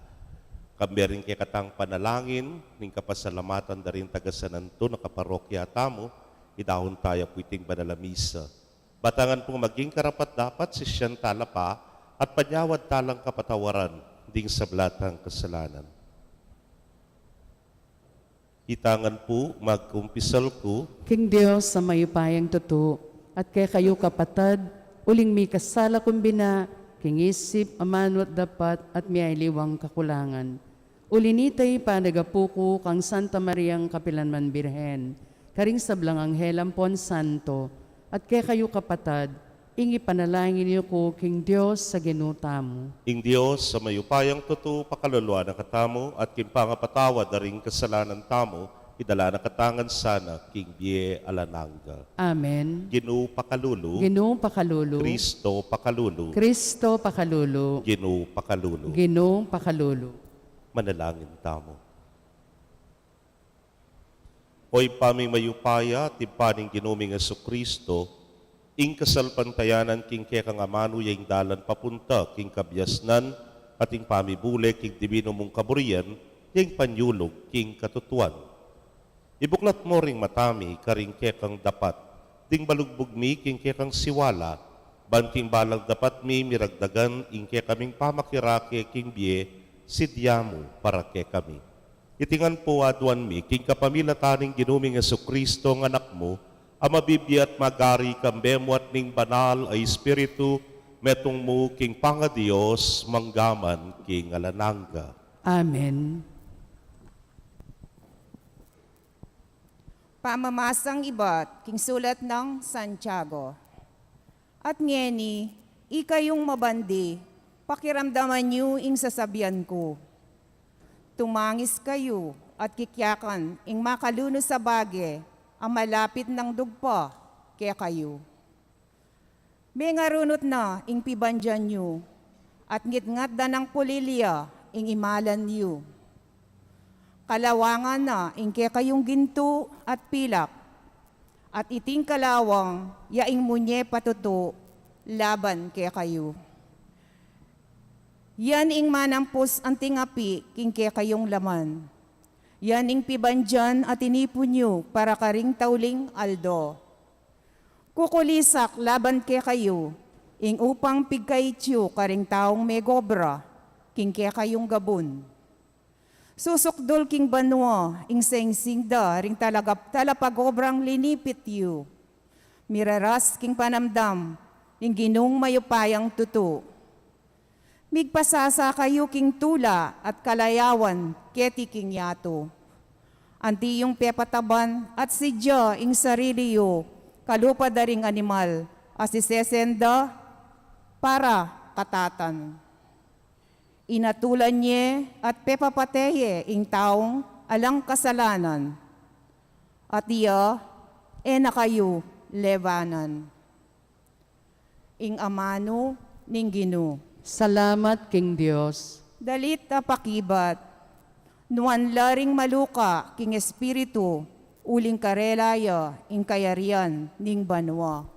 Kambe ring kekatang panalangin ning kapasalamatan da ring taga San Anton a kaparokya tamu, idahun taya pu iting banal a misa. Batangan pung maging karapat-dapat, sisian tala pa at panyawad talang kapatawaran ding sabla tang kasalanan. Itangan pu, magkumpisal ku king Dios a mayupayang tutu, at kekayu kapatad, uling mikasala ku bina king isip, amanu at dapat, at miyaliwang kakulangan. Uli nita, ipanagapu ku kang Santa Mariang kapilanman Birhen, karing sablang anghel ampon santo, at kekayu kapatad, ing ipanalangin yu ku king Dios a Ginu tamu. Ing Dios a mayupayang tutu pakaluluan na katamu, at king pangapatawad da ring kasalanan tamu, idala na katamu ngan sana king bie alang angga. Amen. Ginu pakalulu. Ginu pakalulu. Kristo pakalulu. Kristo pakalulu. Ginu pakalulu. Ginu pakalulu. Manalangin tamu. O Ibpa ming mayupaya, at Ibpa ning Ginu ming Jesucristo, ing kasalpantayanan king kekang amanu ya ing dalan papunta king kabiasnan, at ing pamibule king dibinu mung kaburian ya ing panyulug king katutuan. Ibuklat mu ring mata mi karing kekang dapat, ding balugbug mi king kekang siwala, ban king balang dapat mi miragdagan ing kekaming pamakirake king bie, sidya mu para kekami. Iti ngan pu aduan mi king kapamilatan ning Ginu ming Jesucristo a Anak mu, a mabibie at magari kambe mu at ning Banal a Espiritu, metung mu king pangaDios, mangga man king alang angga. Amen. Pamamasang ibat king sulat nang Santiago. At ngeni, ikayung mabandi, pakiramdaman yu ing sasabian ku. Tumangis kayu at kikyakan ing makalunus a bage a malapit nang dugpa kekayu. Mengarunut na ing pibandian yu, at ngitngat da nang pulilya ing imalan yu. Kalawangan na ing kekayung gintu at pilak, at iting kalawang ya ing munye patutu laban kekayu. Yan ing manampus anting api king kekayung laman. Yan ing pibandian a tinipun yu para karing tauling aldo. Kukulisak laban kekayu ing upang pigkait yu karing taung megobra king kekayung gabun. Susukdul king banua ing singsing da ring talaga, talapagobrang linipit yu. Miraras king panamdam ning Ginung mayupayang tutu. Migpasasa kayu king tula at kalayawan keti king yatu. Anti yung pepataban at sidya ing sarili yu kalupa da ring animal a sisesen da para katatan. Inatulan ye at pepapate ye ing taung alang kasalanan, at iya e na kayu lebanan. Ing amanu ning Ginu. Salamat king Dios. Dalit a pakibat. Nuan la ring maluka king espiritu, uling karela ya ing kayarian ning banua.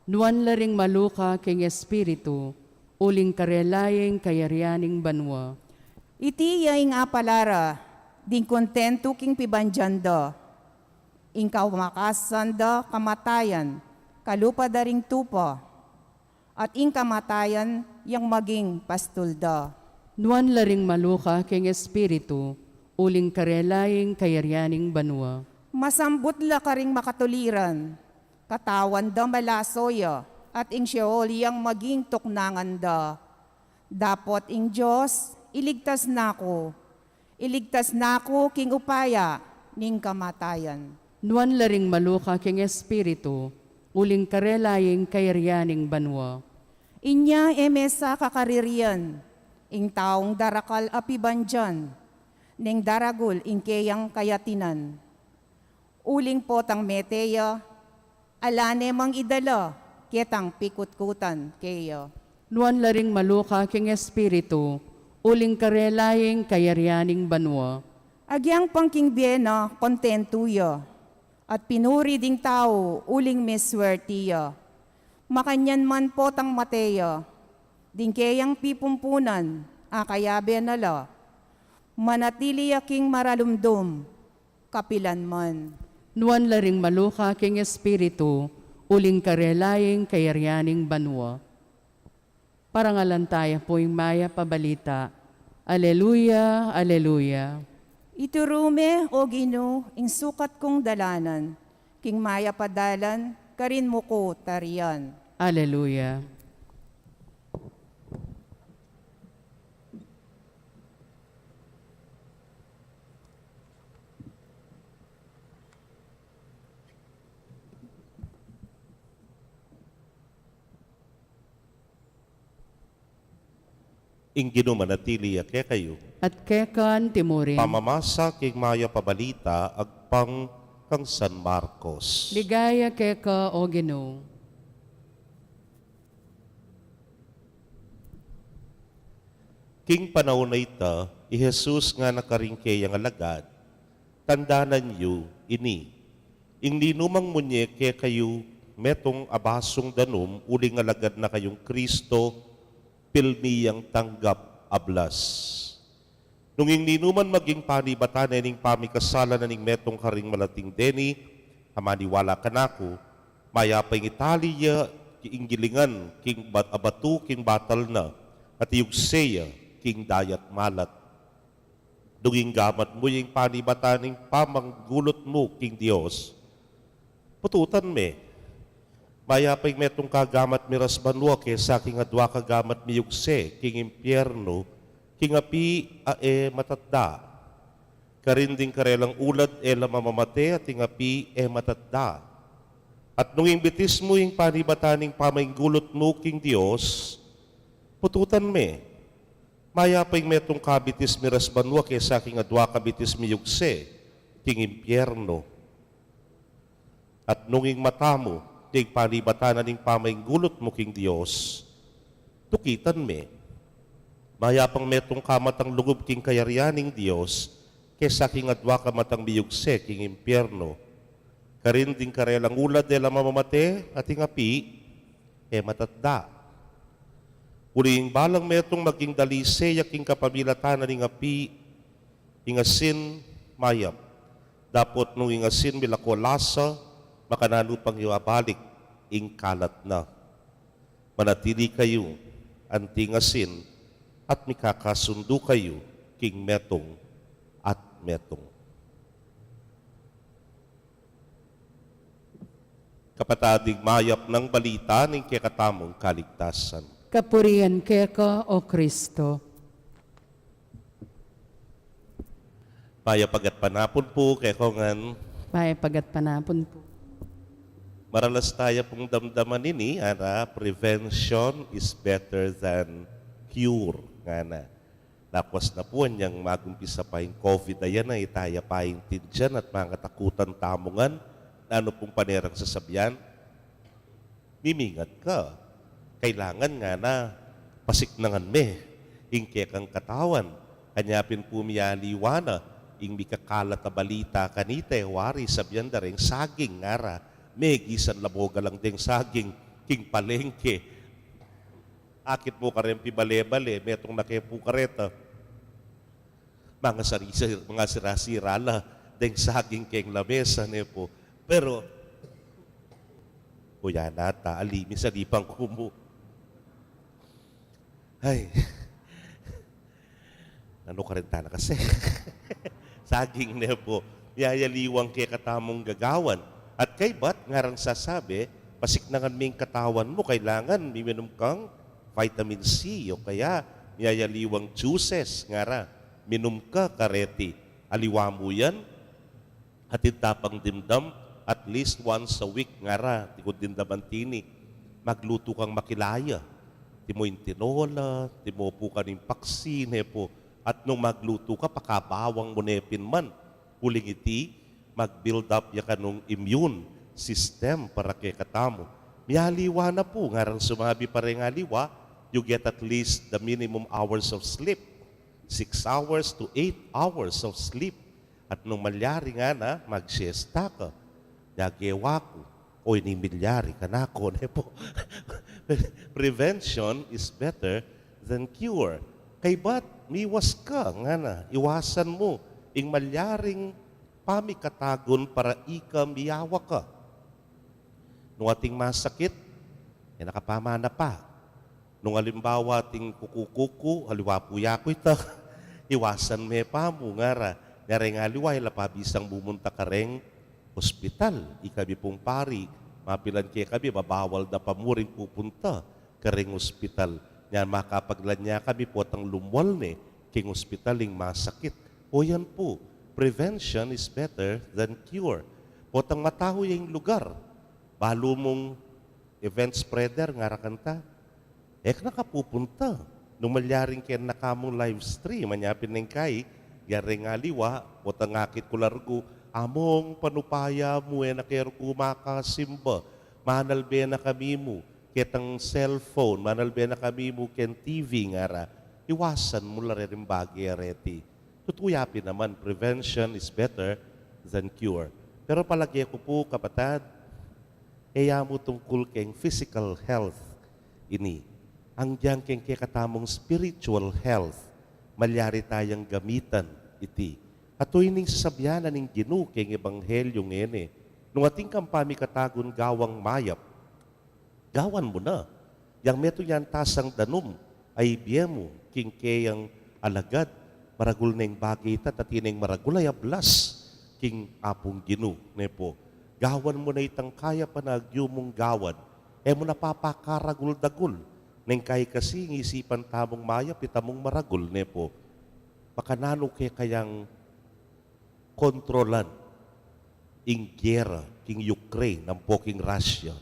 Nuan la ring maluka king espiritu, uling karela ya ing kayarian ning banua. Iti ya ing apala ra ding kontentu king pibandian da. Ing kawakasan da kamatayan kalupa da ring tupa, at ing kamatayan yang maging pastul da. Nuan la ring maluka king espiritu, uling karela ya ing kayarian ning banua. Masambut la karing makatuliran, katawan da malaso ya, at ing Sheol yang maging tuknangan da. Dapot ing Dios, iligtas na ku. Iligtas na ku king upaya ning kamatayan. Nuan la ring maluka king espiritu, uling karela ya ing kayarian ning banua. Inya e mesa kakaririan ing taung darakal a pibandian, neng daragul ing keyang kayatinan. Uling potang mete ya, ala ne mang idala ketang pikutkutan keya. Nuan la ring maluka king espiritu, uling karela ya ing kayarian ning banua. Agyang pang king bie na kontentu ya, at pinuri ding tau uling meswerti ya. Makanyan man potang mate ya, ding keyang pipumpunan, akayabe na la. Manatili ya king maralumdum, kapilan man. Nuan la ring maluka king espiritu, uling karela ya ing kayarian ning banua. Parangalan taya pu ing mayap a balita. Aleluya, aleluya. Ituru me, O Ginu, ing sukat kung dalanan, king mayap a dalan karin mu ku tarian. Aleluya. Ing Ginu manatili ya kekayu. At keka anti mu rin. Pamamasa king mayap a balita agpang kang San Marcos. Ligaya keka, O Ginu. King panaun a ita, i Jesus ngana karing keyang alagad, tandanan yu ini, ing ninumang munye kekayu metung a basung danum uling alagad na kayung Kristo, pilmi yang tanggap a blas. Nung ing ninuman maging panibatan ne ning pamikasala na ning metung karing malating deni a maniwala kanaku, mayap a ing itali ya ing gilingan king bat-, a batu king batal na, at iyugse ya king dayat malat. Nung ing gamat mu ya ing panibatan ning pamanggulut mu king Dios, pututan me. Mayap a ing metung ka gamat miras banua kesa king adua ka gamat miyugse king impiernu, king api a e matatda. Karin ding karelang ulad e la mamamate at ing api e matatda. At nung ing bitis mu ing panibatan ning pamanggulut mu king Dios, pututan me. Mayap a ing metung ka bitis miras banua kesa king adua ka bitis miyugse king impyernu. At nung ing mata mu king panibatan na ning pamainggulut mu king Dios, tukitan me. Mayap pang metung ka matang lugub king kayarian ning Dios, kesa king adua ka matang miyugse king impyernu. Karin ding karelang ulad e la mamamate, at ing api e matatda. Uli ing balang metung maging dalise ya king kapamilatan na ning api, ing asin mayap. Dapot nung ing asin milako lasa, makananu pang ibabalik ing kalat na. Manatili kayu anting asin, at mikakasundu kayu king metung at metung. Kapatad, ing mayap nang balita ning kekatamung kaligtasan. Kapurian keka, O Kristo. Mayap a gatpanapun pu kekongan. Mayap a gatpanapun pu. Maralas taya pung damdaman ini, ara, prevention is better than cure, ngana. Lakwas na pu anyang magumpisa pa ing COVID, ayan na, e taya pa intindian at mangatakutan tamu ngan, nanu pung panerang sasabian, mimingat ka. Kailangan ngana, pasiknangan me ing kekang katawan. Anya pin pu miyaliwa na ing mikakalat a balita kanita, e wari sabian da reng saging, ngara. Megisan la mu galang deng saging king palengke. Akit mu kareng pibale-bale, metung na ke pu kareta. Mangasari-, mangasira-sira la deng saging keng lamesa, ne pu. Pero, kuya nata, ali, minsan di pang kumu. Ay. Nanu karin tana kasi? Saging, ne pu. Miyayaliwang kekatamung gagawan. At kaybat, ngarang sasabi, pasiknangan me ing katawan mu, kailangan miminum kang vitamin C, o kaya miyayaliwang juices, ngara, minum ka kareti. Aliwa mu yan, hatid ta pang dimdam, at least once a week, ngara, tikod dimdaman tini, maglutu kang makilaya. Timo ing tinola, timo pu kanu ing paksi, ne pu. At nung maglutu ka, pakabawang mu ne pin man. Uling iti, mag-build up ya kanung immune system para kekatamu. Miyaliwa na pu, ngarang sumabi pa reng aliwa, you get at least the minimum hours of sleep. Six hours to eight hours of sleep. At nung malyari ngana, magsiesta ka. Nya gewa ku, o ini milyari kanaku, ne pu. Prevention is better than cure. Kaybat, miwas ka, ngana, iwasan mu ing malyaring pamikatagun para ika miyawa ka. Nung ating masakit, e na ka pa manapa. Nung alimbawa ating kuku-kuku, aliwa pu yaku ita, iwasan me pa mu, ngara. Nya reng aliwa, e la pa bisang mumunta kareng ospital. Ikami pung pari, mapilan kekami, babawal da pa mu ring pupunta kareng ospital. Nya makapaglan ya kami potang lumwal ne king ospital ing masakit. O yan pu, prevention is better than cure. Potang matahu ya ing lugar, balu mung event spreader, ngara kanta. E ka na kapupunta. Nung malyaring kena kamung live stream, anya pin neng kai, ya reng aliwa, potang akit ku la rugu, among panupaya mu, e na ke rugu makasimba, manalbe na kami mu ketang cellphone, manalbe na kami mu keng T V, ngara. Iwasan mu la reng bage a reti. Tutu ya pin naman, prevention is better than cure. Pero palage ku pu, kapatad, e ya mu tungkul keng physical health ini. Anggiyang keng kekatamung spiritual health, malyari tayang gamitan iti. Atin ing sasabian na ning Ginu keng ebanghelyu ngeni, nung atin kang pamikatagun gawang mayap, gawan mu na. Yang metung yang tasang danum a ibie mu king keyang alagad, maragul neng bage ita, at atin neng maragul a ablas king Apung Ginu, ne pu. Gawan mu na itang kaya panagyu mung gawan. E mu na papakaragul-dagul. Neng kai kasi ing isipan tamung mayap, itamung maragul, ne pu. Makananu ke kayang kontrolan ing gera king Ukraine ampo king Russia?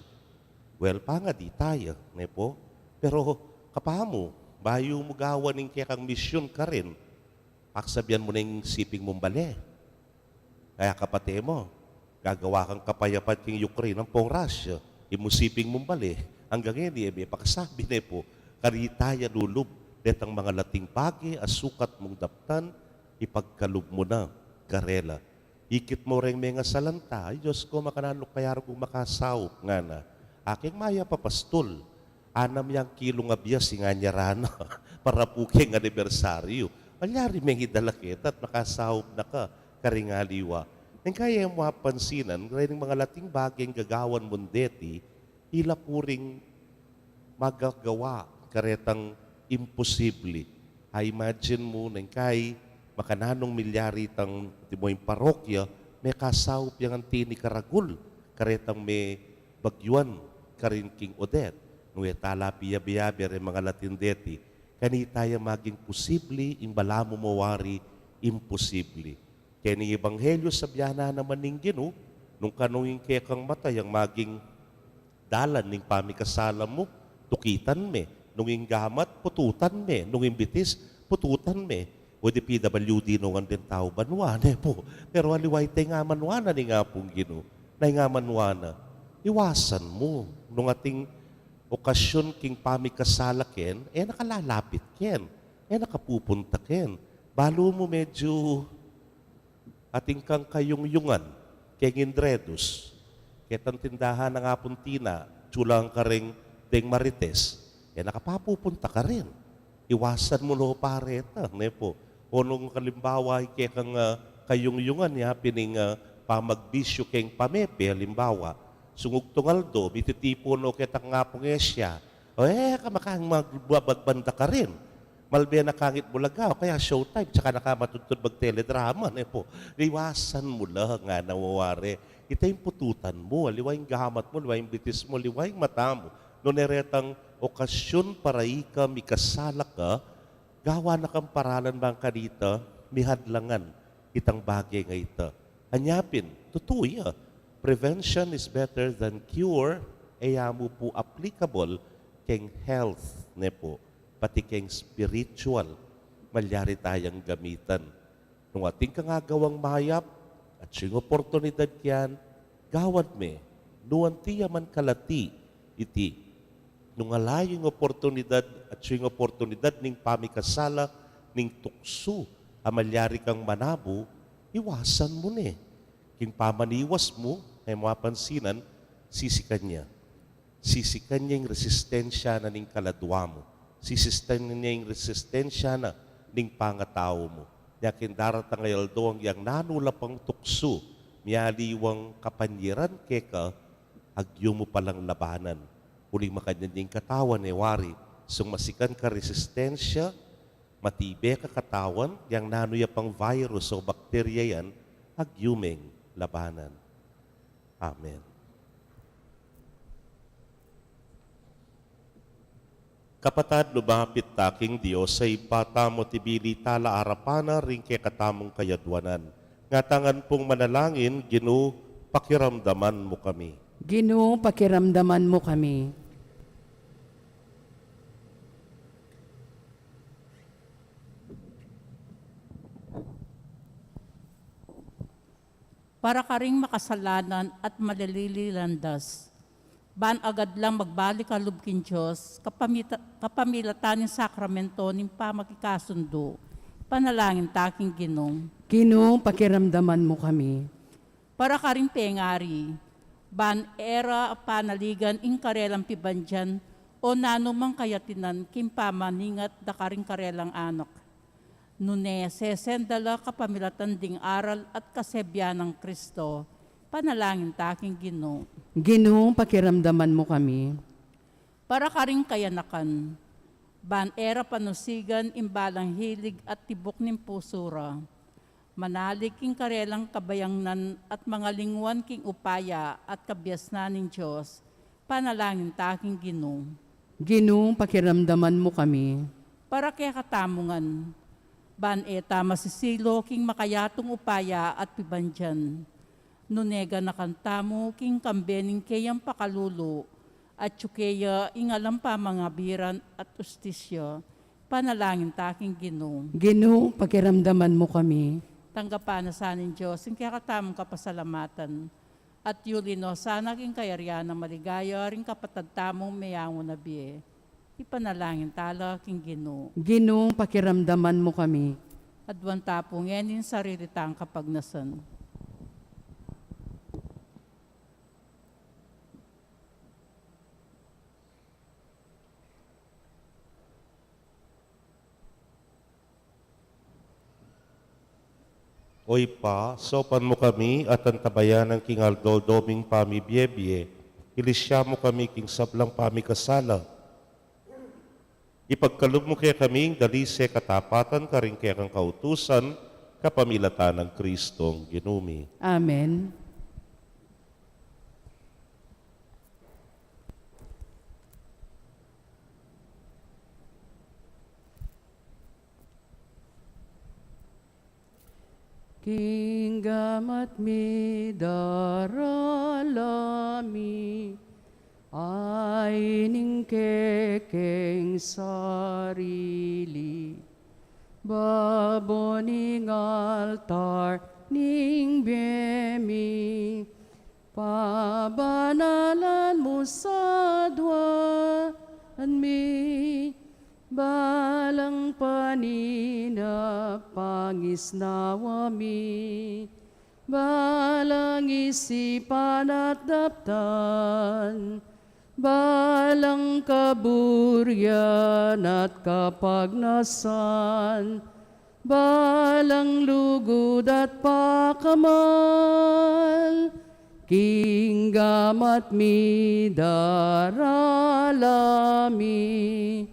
Well, pangadi taya, ne pu. Pero kapamu, bayu mu gawan ing kekang misyun karin, paksabian mu neng siping mung bale. Kaya kapate mu, gagawa kang kapayapan king Ukraine ampong Russia, e mu siping mung bale, anggang ngeni, e, e pakasabi ne pu, karita ya lulub, detang mangalating bage, a sukat mung daptan, ipagkalub mu na, karela. Ikit mu reng mengasalanta, "Ay, Dios ku, makananu kaya reng makasaup?" ngana. Akeng mayap a pastul, anam yang kilung a bias ing anyara na, para pu keng anibersaryu. Malyari meng idala keta at makasaup na ka, karing aliwa. Neng kaya mu apansinan, reng mangalating bageng gagawan mung deti, ila pu ring magagawa karetang imposible. A, imagine mu, neng kai, makananung milyari tang timoing parokya, mekasaup yang anti ni karagul, karetang mebagyuan karin king Odette. Nung e ta la piyabe-yabe reng mangalating deti, kanita ya maging posible ing balamu mu wari imposible. Keni ebanghelyu, sabian na naman ning Ginu, nung kanu ing kekang mata yang maging dalan ning pamikasala mu, tukitan me, nung ing gamat, pututan me, nung ing bitis, pututan me. O di P W D no ngan deng tau banua, ne pu. Pero aliwa ita ing amanua na ning Apung Ginu, na ing amanua na, iwasan mu, nung ating okasyun king pamikasala ken, e na ka lalapit ken, e na ka pupunta ken. Balu mu medyu atin kang kayungyungan keng Indredus, ketang tindahan nang Apung Tina, tsulang kareng deng Marites, e na ka papupunta karin. Iwasan mu no pa reta, ne pu. O nung kalimbawa, ing kekang, ah, kayungyungan ya pin ing, ah, pamagbisyu keng pamepe, alimbawa, sungugtung aldo, mititipun no ketang Apung Asia. O, e ka makang magbanda karin. Malbe na kang it Bulaga, o kaya Showtime, tsaka na ka matudtud mag-teledrama, ne pu. Iwasan mu la, ngana, wari. Ita ing pututan mu, aliwa ing gamat mu, aliwa ing bitis mu, aliwa ing mata mu. Nune retang okasyun para ika mikasala ka, gawa na kang paralan bang kanita mihadlangan itang bage a ita. Anya pin, tutu ya, prevention is better than cure, e ya mu pu applicable keng health, ne pu, pati keng spiritual, malyari tayang gamitan. Nung atin kang agawang mayap, atsu ing oportunidad kian, gawad me, nu anti ya man kalati iti. Nung ala ing oportunidad, atsu ing oportunidad ning pamikasala, ning tuksu a malyari kang manabu, iwasan mu ne. King pamaniwas mu, e mu apansinan, sisikan ya. Sisikan ya ing resistensya na ning kaladwa mu. Sisikan ya ing resistensya na ning pangatau mu. Nya king daratang a aldo, agyang nanu la pang tuksu, mialiwang kapanyiran keka, agyu mu palang labanan. Uling makanyan ing katawan, e wari, sung masikan ka resistensya, matibe ka katawan, agyang nanu ya pang virus o bakterya yan, agyu meng labanan. Amen. Kapatad, lumapit ta king Dios a Ibpa tamu, tibili ta la arapan na ring kekatamung kayadwanan. Ngatamu ngan pung manalangin, Ginu, pakiramdaman mu kami. Ginu, pakiramdaman mu kami. Para karing makasalanan at malililandas, ban agad lang magbalik a lub king Dios, kapamita-, kapamilatan ning sakramento ning pamakikasundu. Panalangin ta king Ginu. Ginu, pakiramdaman mu kami. Para karing pengari, ban e ra panaligan ing karelang pibandian o nanumang kayatinan king pamaningat da karing karelang anak. Nune sesenda la kapamilatan ding aral at kasebian nang Kristo, panalangin ta king Ginu. Ginu, pakiramdaman mu kami. Para karing kayanakan, ban e ra panusigan ing balang hilig at tibuk ning pusu ra. Manalig king karelang kabayangnan at mangalingwan king upaya at kabiasnan ning Dios, panalangin ta king Ginu. Ginu, pakiramdaman mu kami. Para kekatamu ngan, ban e ta masisilo king makayatung upaya at pibandian. Nune ganakan tamu king kambe ning keyang pakalulu, atyu keya ing alang pamangabiran at ustisya, panalangin ta king Ginu. Ginu, pakiramdaman mu kami. Tanggapan na sa ning Dios ing kekatamung kapasalamatan, at yuli no sana king kayarian a maligaya ring kapatad tamung meyangu na bie. Ipanalangin tala king Ginu. Ginu, pakiramdaman mu kami. Aduan ta pu ngeni ing sarili tang kapagnasan. O Ibpa, saupan mu kami at antabayanan king aldo-aldo ming pamibiebie, ilisya mu kami king sablang pamikasala. Ipagkalub mu kekami ing dalise katapatan karing kekang kautusan, kapamilatan nang Kristong Ginu mi. Amen. King gamat mi, darala mi, ay ning kekeng sarili, babo ning altar ning bie mi, pabanalan mu sa aduan mi, balang paninap pangisnawa mi, balang isipan at daptan, balang kaburian at kapagnasan, balang lugud at pakamal, king gamat mi, darala mi,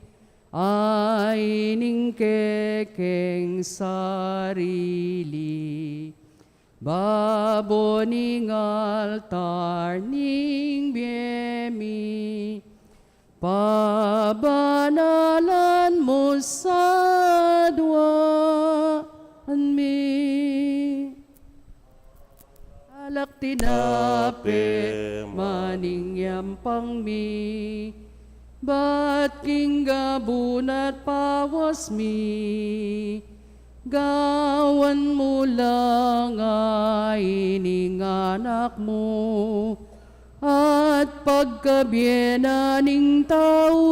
ay ning kekeng sarili, babo ning altar ning bie mi, pabanalan mu sa aduan mi. Alak tinape, maning yampang mi, bat king gabun at pawas mi, gawan mu lang, ay ning anak mu, at pagkabie na ning tau,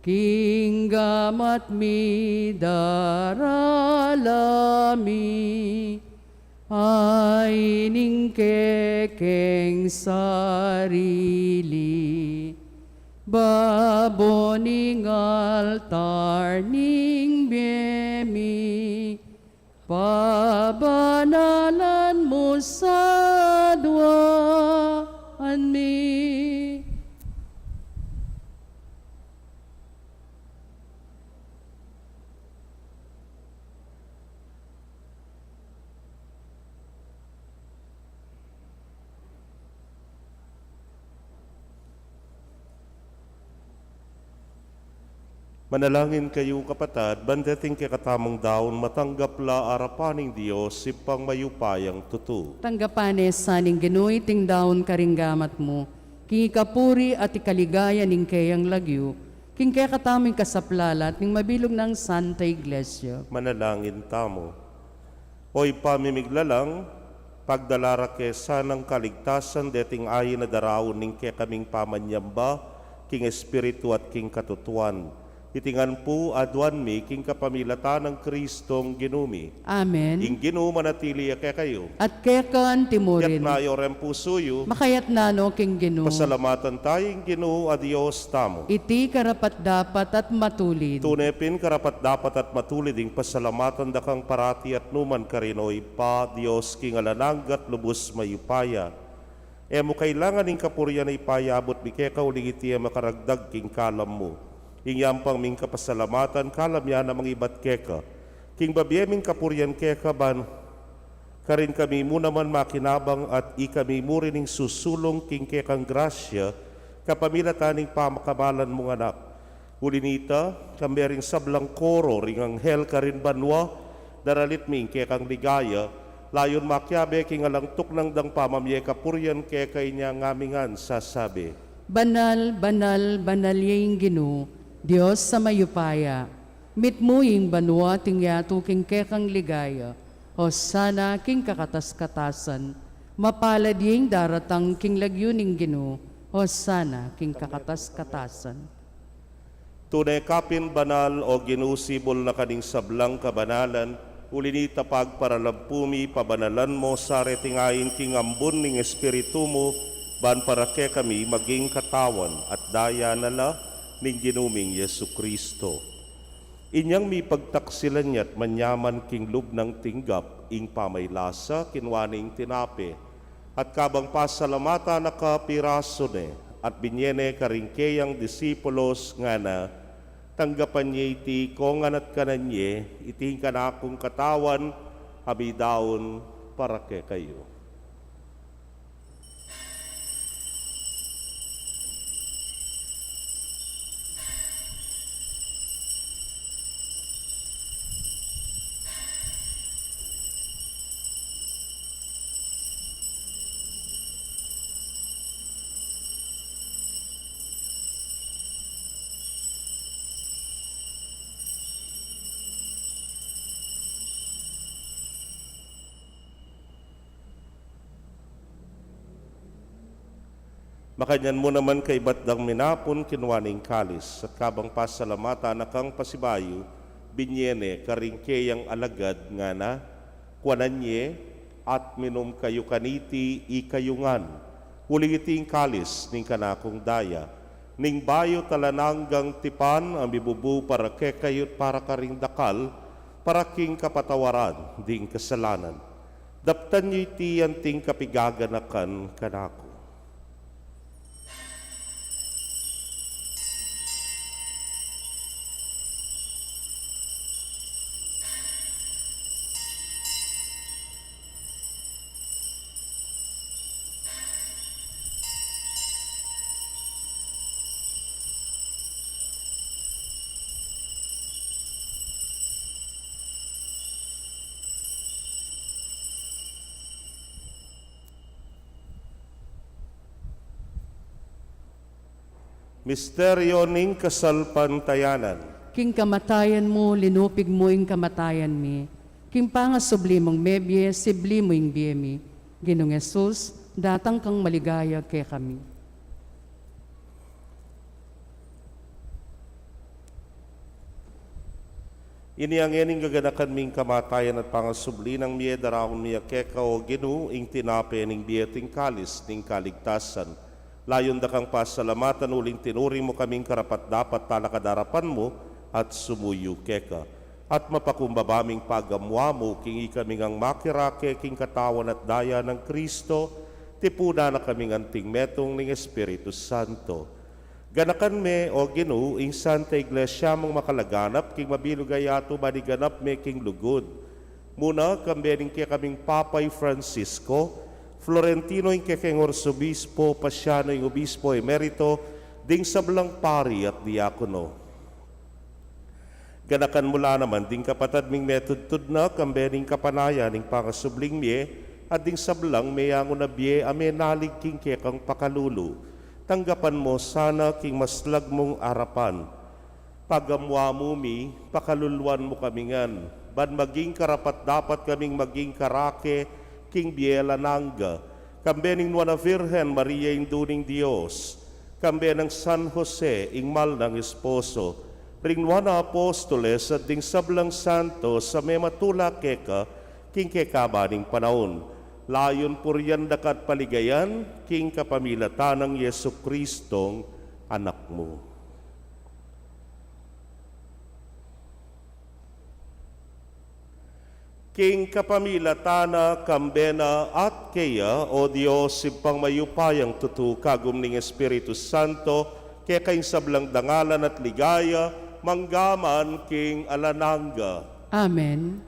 king gamat mi, darala mi, ay ning kekeng sarili, babo ning altar ning bie mi, pabanalan mu sa aduan mi. Manalangin kayu, kapatad, ban deting kekatamung daun matanggap la arapan ning Dios, Ibpang mayupayang tutu. Tanggapan ne sa ning Ginu iting daun karing gamat mu, king ikapuri at ikaligaya ning keyang lagyu, king kekatamung kasaplalan at ning mabilug nang Santa Iglesia. Manalangin tamu. O Ibpa ming miglalang, pagdala ra ke sanang kaligtasan deting ain a daraun ning kekaming pamanyamba king espiritu at king katutuan. Iti ngan pu aduan mi king kapamilatan nang Kristong Ginu mi. Amen. Ing Ginu manatili ya kekayu. At keka anti murin. Itas yu reng pusu yu. Makatas no king Ginu. Pasalamatan tamu ing Ginu a Dios tamu. Iti karapat-dapat at matulid. Tune pin karapat-dapat at matulid ing pasalamatan da kang parati at nukarin man, O Ibpa, Dios king alang angga at lubus mayupaya. E mu kailangan ing kapurian a ipayabut mi keka uling iti e makaragdag king kalam mu. Ing yampang ming kapasalamatan kalam ya na mangibat keka. King babie ming kapurian keka ban karin kami mu naman makinabang at ikami mu rin ing susulung king kekang grasya, kapamilatan ning pamakamalan mung Anak. Uli nita, kambe ring sablang koro ring anghel karin banua, daralit mi ing kekang ligaya, layun makiabe king alang tuknang dang pamamie kapurian keka inya ngan mi ngan sasabi. Banal, banal, banal ya ing Ginu, Dios a mayupaya. Mitmu ing banua at ing yatu king kekang ligaya. Hosana king kakatas-katasan. Mapalad ya ing daratang king lagyu ning Ginu. Hosana king kakatas-katasan. Tune ka pin banal, o Ginu, sibul na ka ning sablang kabanalan, uli na nita pagparalampu mi, pabanalan mo sa reting ain king ambun ning Espiritu mu, ban para kekami maging katawan at daya na la ning Ginu ming Jesucristo. Inyang mipagtaksilan ya at manyaman king lub nang tinggap ing pamaylasa, kinua ne ing tinape, at kabang pasalamatan na ka, pirasu ne, at binye ne karing keyang disipulos, ngana: Tanggapan ye iti kongan at kanan ye, iti ing kanakung katawan, a midaun para kekayu. Makanyan mu naman kaibat dang minapun, kinua ne ing kalis, at kabang pasalamatan na kang pasibayu, binye ne karing keyang alagad, ngana: Kuanan ye at minum kayu kaniti, ikayu ngan, uling iti ing kalis ning kanakung daya, ning bayu at alang anggang tipan, a mibubu para kekayu at para karing dakal, para king kapatawaran ding kasalanan. Daptan yu iti anting kapigaganakan kanaku. Misteryo ning kasalpantayanan. King kamatayan mu, linupig mu ing kamatayan mi. King pangasubli mung mebie, sibli mu ing bie mi. Ginung Jesus, datang kang maligaya kekami. Inya ngening gaganakan mi ing kamatayan at pangasubli nang mie, daraun mi ya keka, o Ginu, ing tinape ning bie at ing kalis ning kaligtasan. Layun da kang pasalamatan uling tinuring mu kaming karapat-dapat talakad king arapan mu at sumuyu keka. At mapakumbaba ming pagamu-amu king ikami ngang makirake king katawan at daya nang Kristo, tipunan na kaming anting metung ning Espiritu Santo. Ganakan me, o Ginu, ing Santa Iglesia mung makalaganap king mabilug a yatu, ban iganap me king lugud mu na, kambe ning kekaming Papa i Francisco, Florentino ing kekeng Arsobispo, Paciano ing Obispo Emerito, ding sablang pari at diakono. Ganakan mu la naman ding kapatad ming metudtud na, kambe ning kapanayan ning pangasubling mie, at ding sablang meyangu na bie a menalig king kekang pakalulu. Tanggapan mu sana king maslag mung arapan. Pagamu-amu mi, pakaluluan mu kami ngan, ban maging karapat-dapat kaming maging karake king bie alang angga, kambe ning Nuan a Virgen Maria, Indu ning Dios, kambe nang San Jose, ing mal nang esposo, ring Nuan a Apostoles, at ding sablang santos a mematula keka king kekaban ning panaun. Layun purian da ka at paligayan king kapamilatan nang Jesucristong Anak mu. King kapamilatan na, kambe na, at keya, o Dios, Ibpang mayupayang tutu, kagum ning Espiritu Santo, keka ing sablang dangalan at ligaya, mangga man king alang angga. Amen.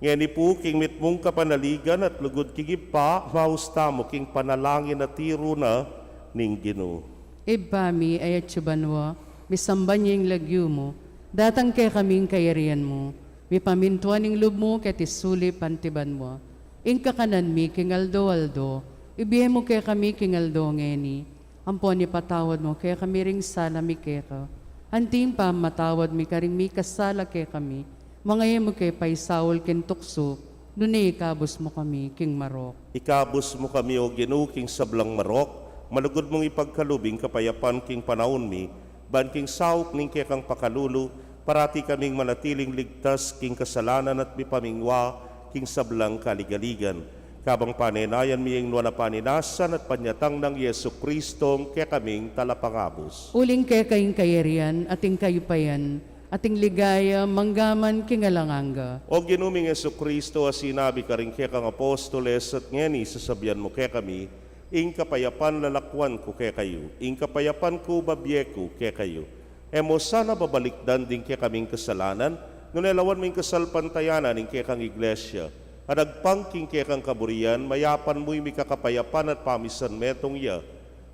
Ngeni pu, king mitmung kapanaligan at lugud king Ibpa, maus tamu king panalangin a tiru na ning Ginu. Ibpa mi, a atsu banua, misamban ya ing lagyu mu, datang kekami ing kayarian mu, mipamintuan ing lub mu keti sulip anti banua. Ing kakanan mi king aldo-aldo, ibie mu kekami king aldo ngeni. Ampon ipatawad mu kekami ring sala mi keka, Anti ing pamamatawad mi karing mikasala kekami, manga e mu ke paisaul king tuksu, nune ikabus mu kami king marok. Ikabus mu kami, O Ginu, king sablang marok, malugud mung ipagkalub ing kapayapan king panaun mi, ban king saup ning kekang pakalulu, parati kaming manatiling ligtas king kasalanan at mipamingwa king sablang kaligaligan. Kabang panenayan mi ing nuan a panenasan at panyatang nang Jesucristo, ing kekaming talapangabus. Uling keka ing kayarian, at ing kayupayan, at ing ligaya, mangga man king alang angga. O Ginu ming Jesucristo, a sinabi karing kekang apostoles, at ngeni sasabian mu kekami, ing kapayapan lalakwan ku kekayu, ing kapayapan ku babie ku kekayu. E mu sana babalikdan ding kekaming kasalanan, nune lawan mu ing kasalpantayanan ning kekang Iglesia, a nagpang king kekang kaburian, mayapan mu ing mikakapayapan at pamisan metung ya,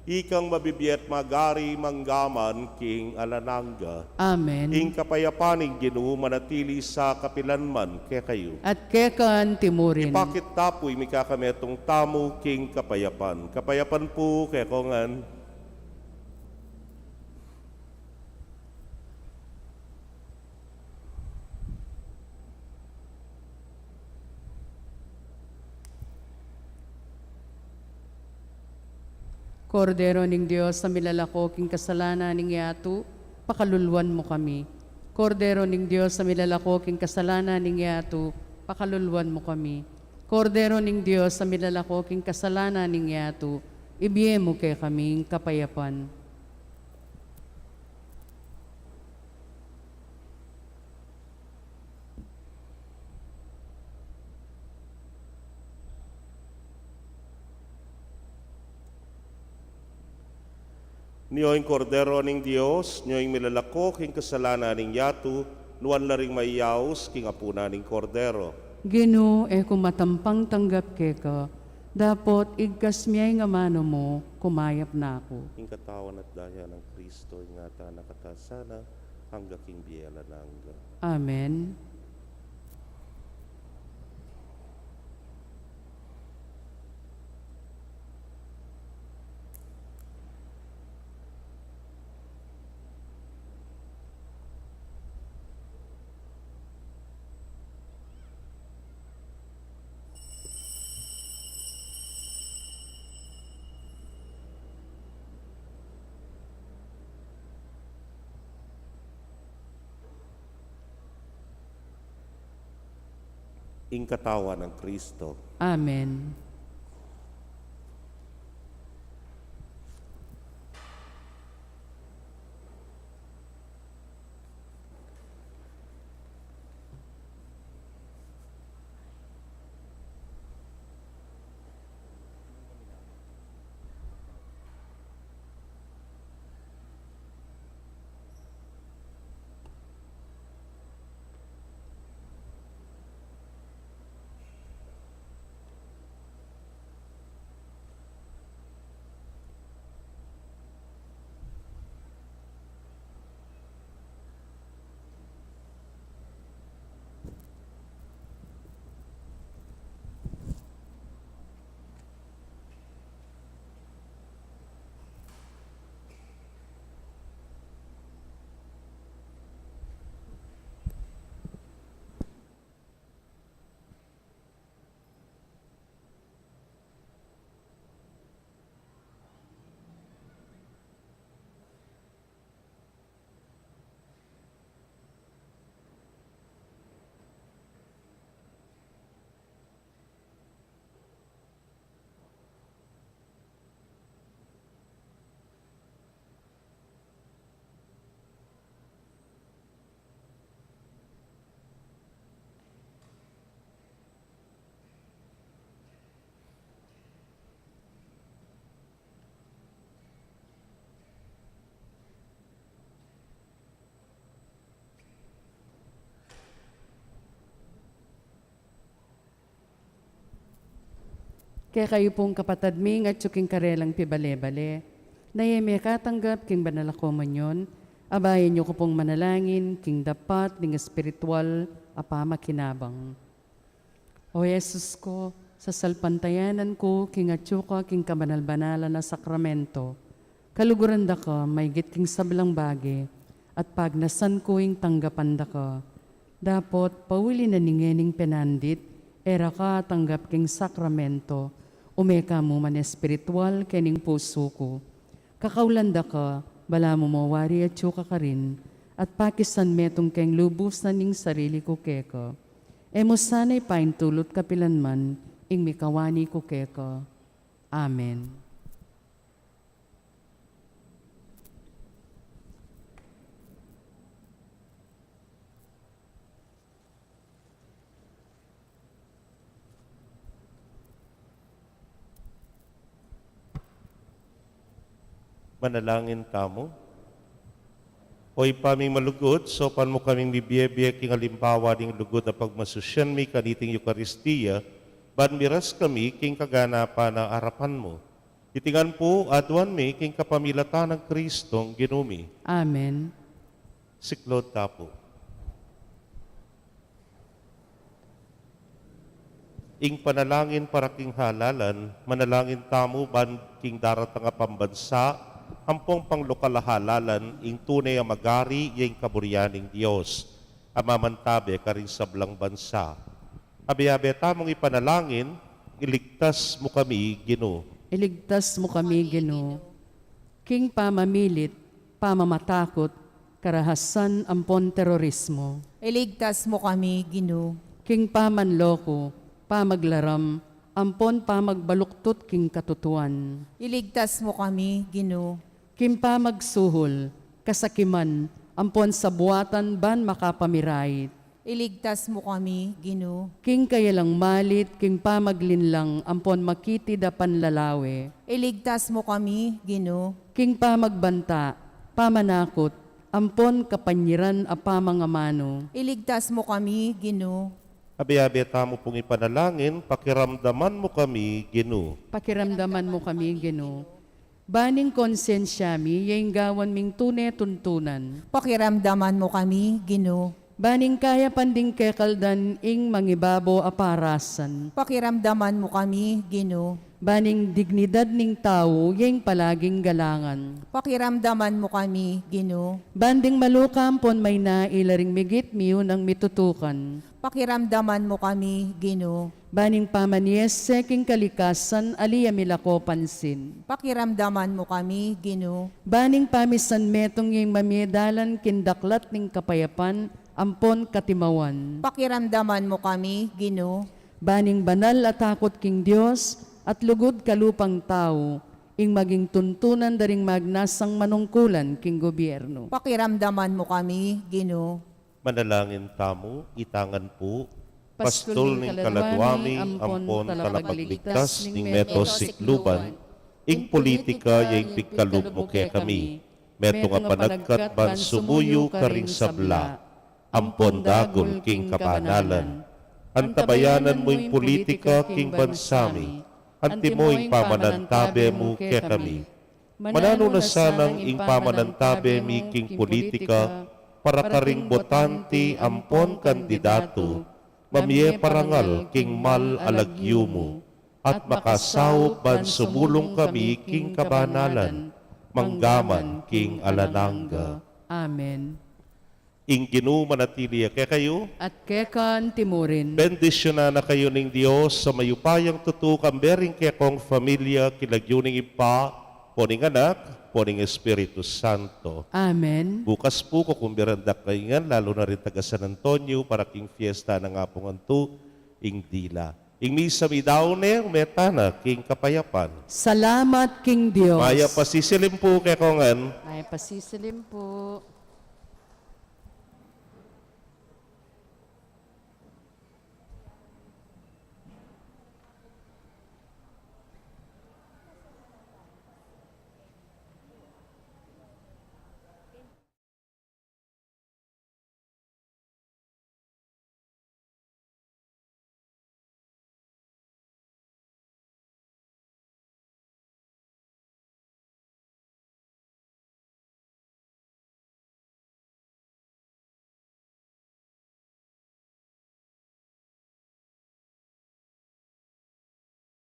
ikang mabibie at magari mangga man king alang angga. Amen. Ing kapayapan ning Ginu manatili sa kapilan man kekayu. At keka anti mu rin. Ipakit ta pu ing mikakametung tamu king kapayapan. Kapayapan pu kekongan. Kordero ning Dios, a milalako king kasalanan ning yatu, pakaluluan mu kami. Kordero ning Dios, a milalako king kasalanan ning yatu, pakaluluan mu kami. Kordero ning Dios, a milalako king kasalanan ning yatu, ibie mu kekami ing kapayapan. Nio ing Kordero ning Dios, nio ing milalako king kasalanan ning yatu, nuan la ring mayaus king apunan ning Kordero. Ginu, e ku matampang tanggap keka, dapot igkas mu ya ing amanu mu, kumayap na ku. Ing katawan at daya nang Kristo, ingatan na kata sana, angga king bie alang angga. Amen. Ing katawan nang Kristo. Amen. Kekayu pung kapatad mi, atyu king karelang pibale-bale, na e mekatanggap king banal a komunyon, abayan yu ku pung manalangin king dapat ning espiritual a pamakinabang. O Jesus ku, sasalpantayanan ku king atyu ka king kabanal-banalan a sakramento, kaluguran da ka maigit king sablang bage, at pagnasan ku ing tanggapan da ka. Dapot, pauli na ning ngening penandit, e ra ka atanggap king sakramento, ume ka mu man espiritual kening pusu ku. Kakaulan da ka, balamu mo wari atyu ka karin, at pakisan metung keng lubusan ing sarili ku keka. E mu sana ipaintulut kapilan man ing mikawani ku keka. Amen. Manalangin tamu. O Ibpa ming malugud, saupan mu kaming mibie-bie king alimbawa ning lugud a pagmasusyan mi kaniting Eukaristia, ban miras kami king kaganapan a arapan mu. Iti ngan pu aduan mi king kapamilatan nang Kristong Ginu mi. Amen. Siklaud ta pu. Ing panalangin para king halalan. Manalangin tamu ban king daratang a pambansa ampong panglokal a halalan, ing tune a magari ya ing kaburian ning Dios a mamantabe karing sablang bansa. Abe-abe tamung ipanalangin, iligtas mu kami, Ginu. Iligtas mu kami, Ginu. King pamamilit, pamamatakut, karahasan ampon terorismo. Iligtas mu kami, Ginu. King pamanloko, pamaglaram, ampon pamagbaluktut king katutuan. Iligtas mu kami, Ginu. King pamagsuhol, kasakiman, ampon sabuatan ban makapamirayit. Iligtas mu kami, Ginu. King kayalang malit, king pamaglinlang, ampon makitid a panlalawe. Iligtas mu kami, Ginu. King pamagbanta, pamanakut, ampon kapanyiran a pamangamanu. Iligtas mu kami, Ginu. Abe-abe tamu pung ipanalangin, pakiramdaman mu kami, Ginu. Pakiramdaman mu kami, Ginu. Ban ing konsensya mi, ya ing gawan ming tune tuntunan. Pakiramdaman mu kami, Ginu. Ban ing kayapan ding kekaldan ing mangibabo a parasan. Pakiramdaman mu kami, Ginu. Ban ing dignidad ning tau, ya ing palaging galangan. Pakiramdaman mu kami, Ginu. Ban ding maluka ampon maina ila ring migit miunang mitutukan. Pakiramdaman mu kami, Ginu. Ban ing pamanyese king kalikasan ali a milako pansin. Pakiramdaman mu kami, Ginu. Ban ing pamisan metung ing mamie dalan king daklat ning kapayapan ampon katimawan. Pakiramdaman mu kami, Ginu. Ban ing banal a takut king Dios at lugud kalupang tau ing maging tuntunan da ring magnasang manungkulan king gobyerno. Pakiramdaman mu kami, Ginu. Manalangin tamu. Ita ngan pu, pastul ning kaladwa mi ampon talapagligtas ning meto sikluban, ing pulitika ya ing pigkalub mu kekami, metung a panagkat ban sumuyu karing sabla ampon dagul king kabanalan. Antabayanan mu ing pulitika king bansa mi, antimo ing pamanantabe mu kekami. Mananu na sanang ing pamanantabe mi king pulitika para karing botante ampon kandidatu, mamie parangal king mal a lagyu mu, at makasaup ban sumulung kami king kabanalan, manggaman king alang angga. Amen. Ing Ginu manatili ya kekayu. At keka mu rin. Bendisyunan na kayu ning Dios a mayupayang tutu, kambe ring kekong familia, king lagyu ning Ibpa, ampo ning Anak, ampo ning Espiritu Santo. Amen. Bukas pu, kukumbiran da kayu ngan, lalu na ring taga San Antonio, para king fiesta nang Apung Antu ing dila. Ing misa mi daun ne, ume tana king kapayapan. Salamat king Dios. Mayap a sisilim pu kekongan. Mayap a sisilim pu.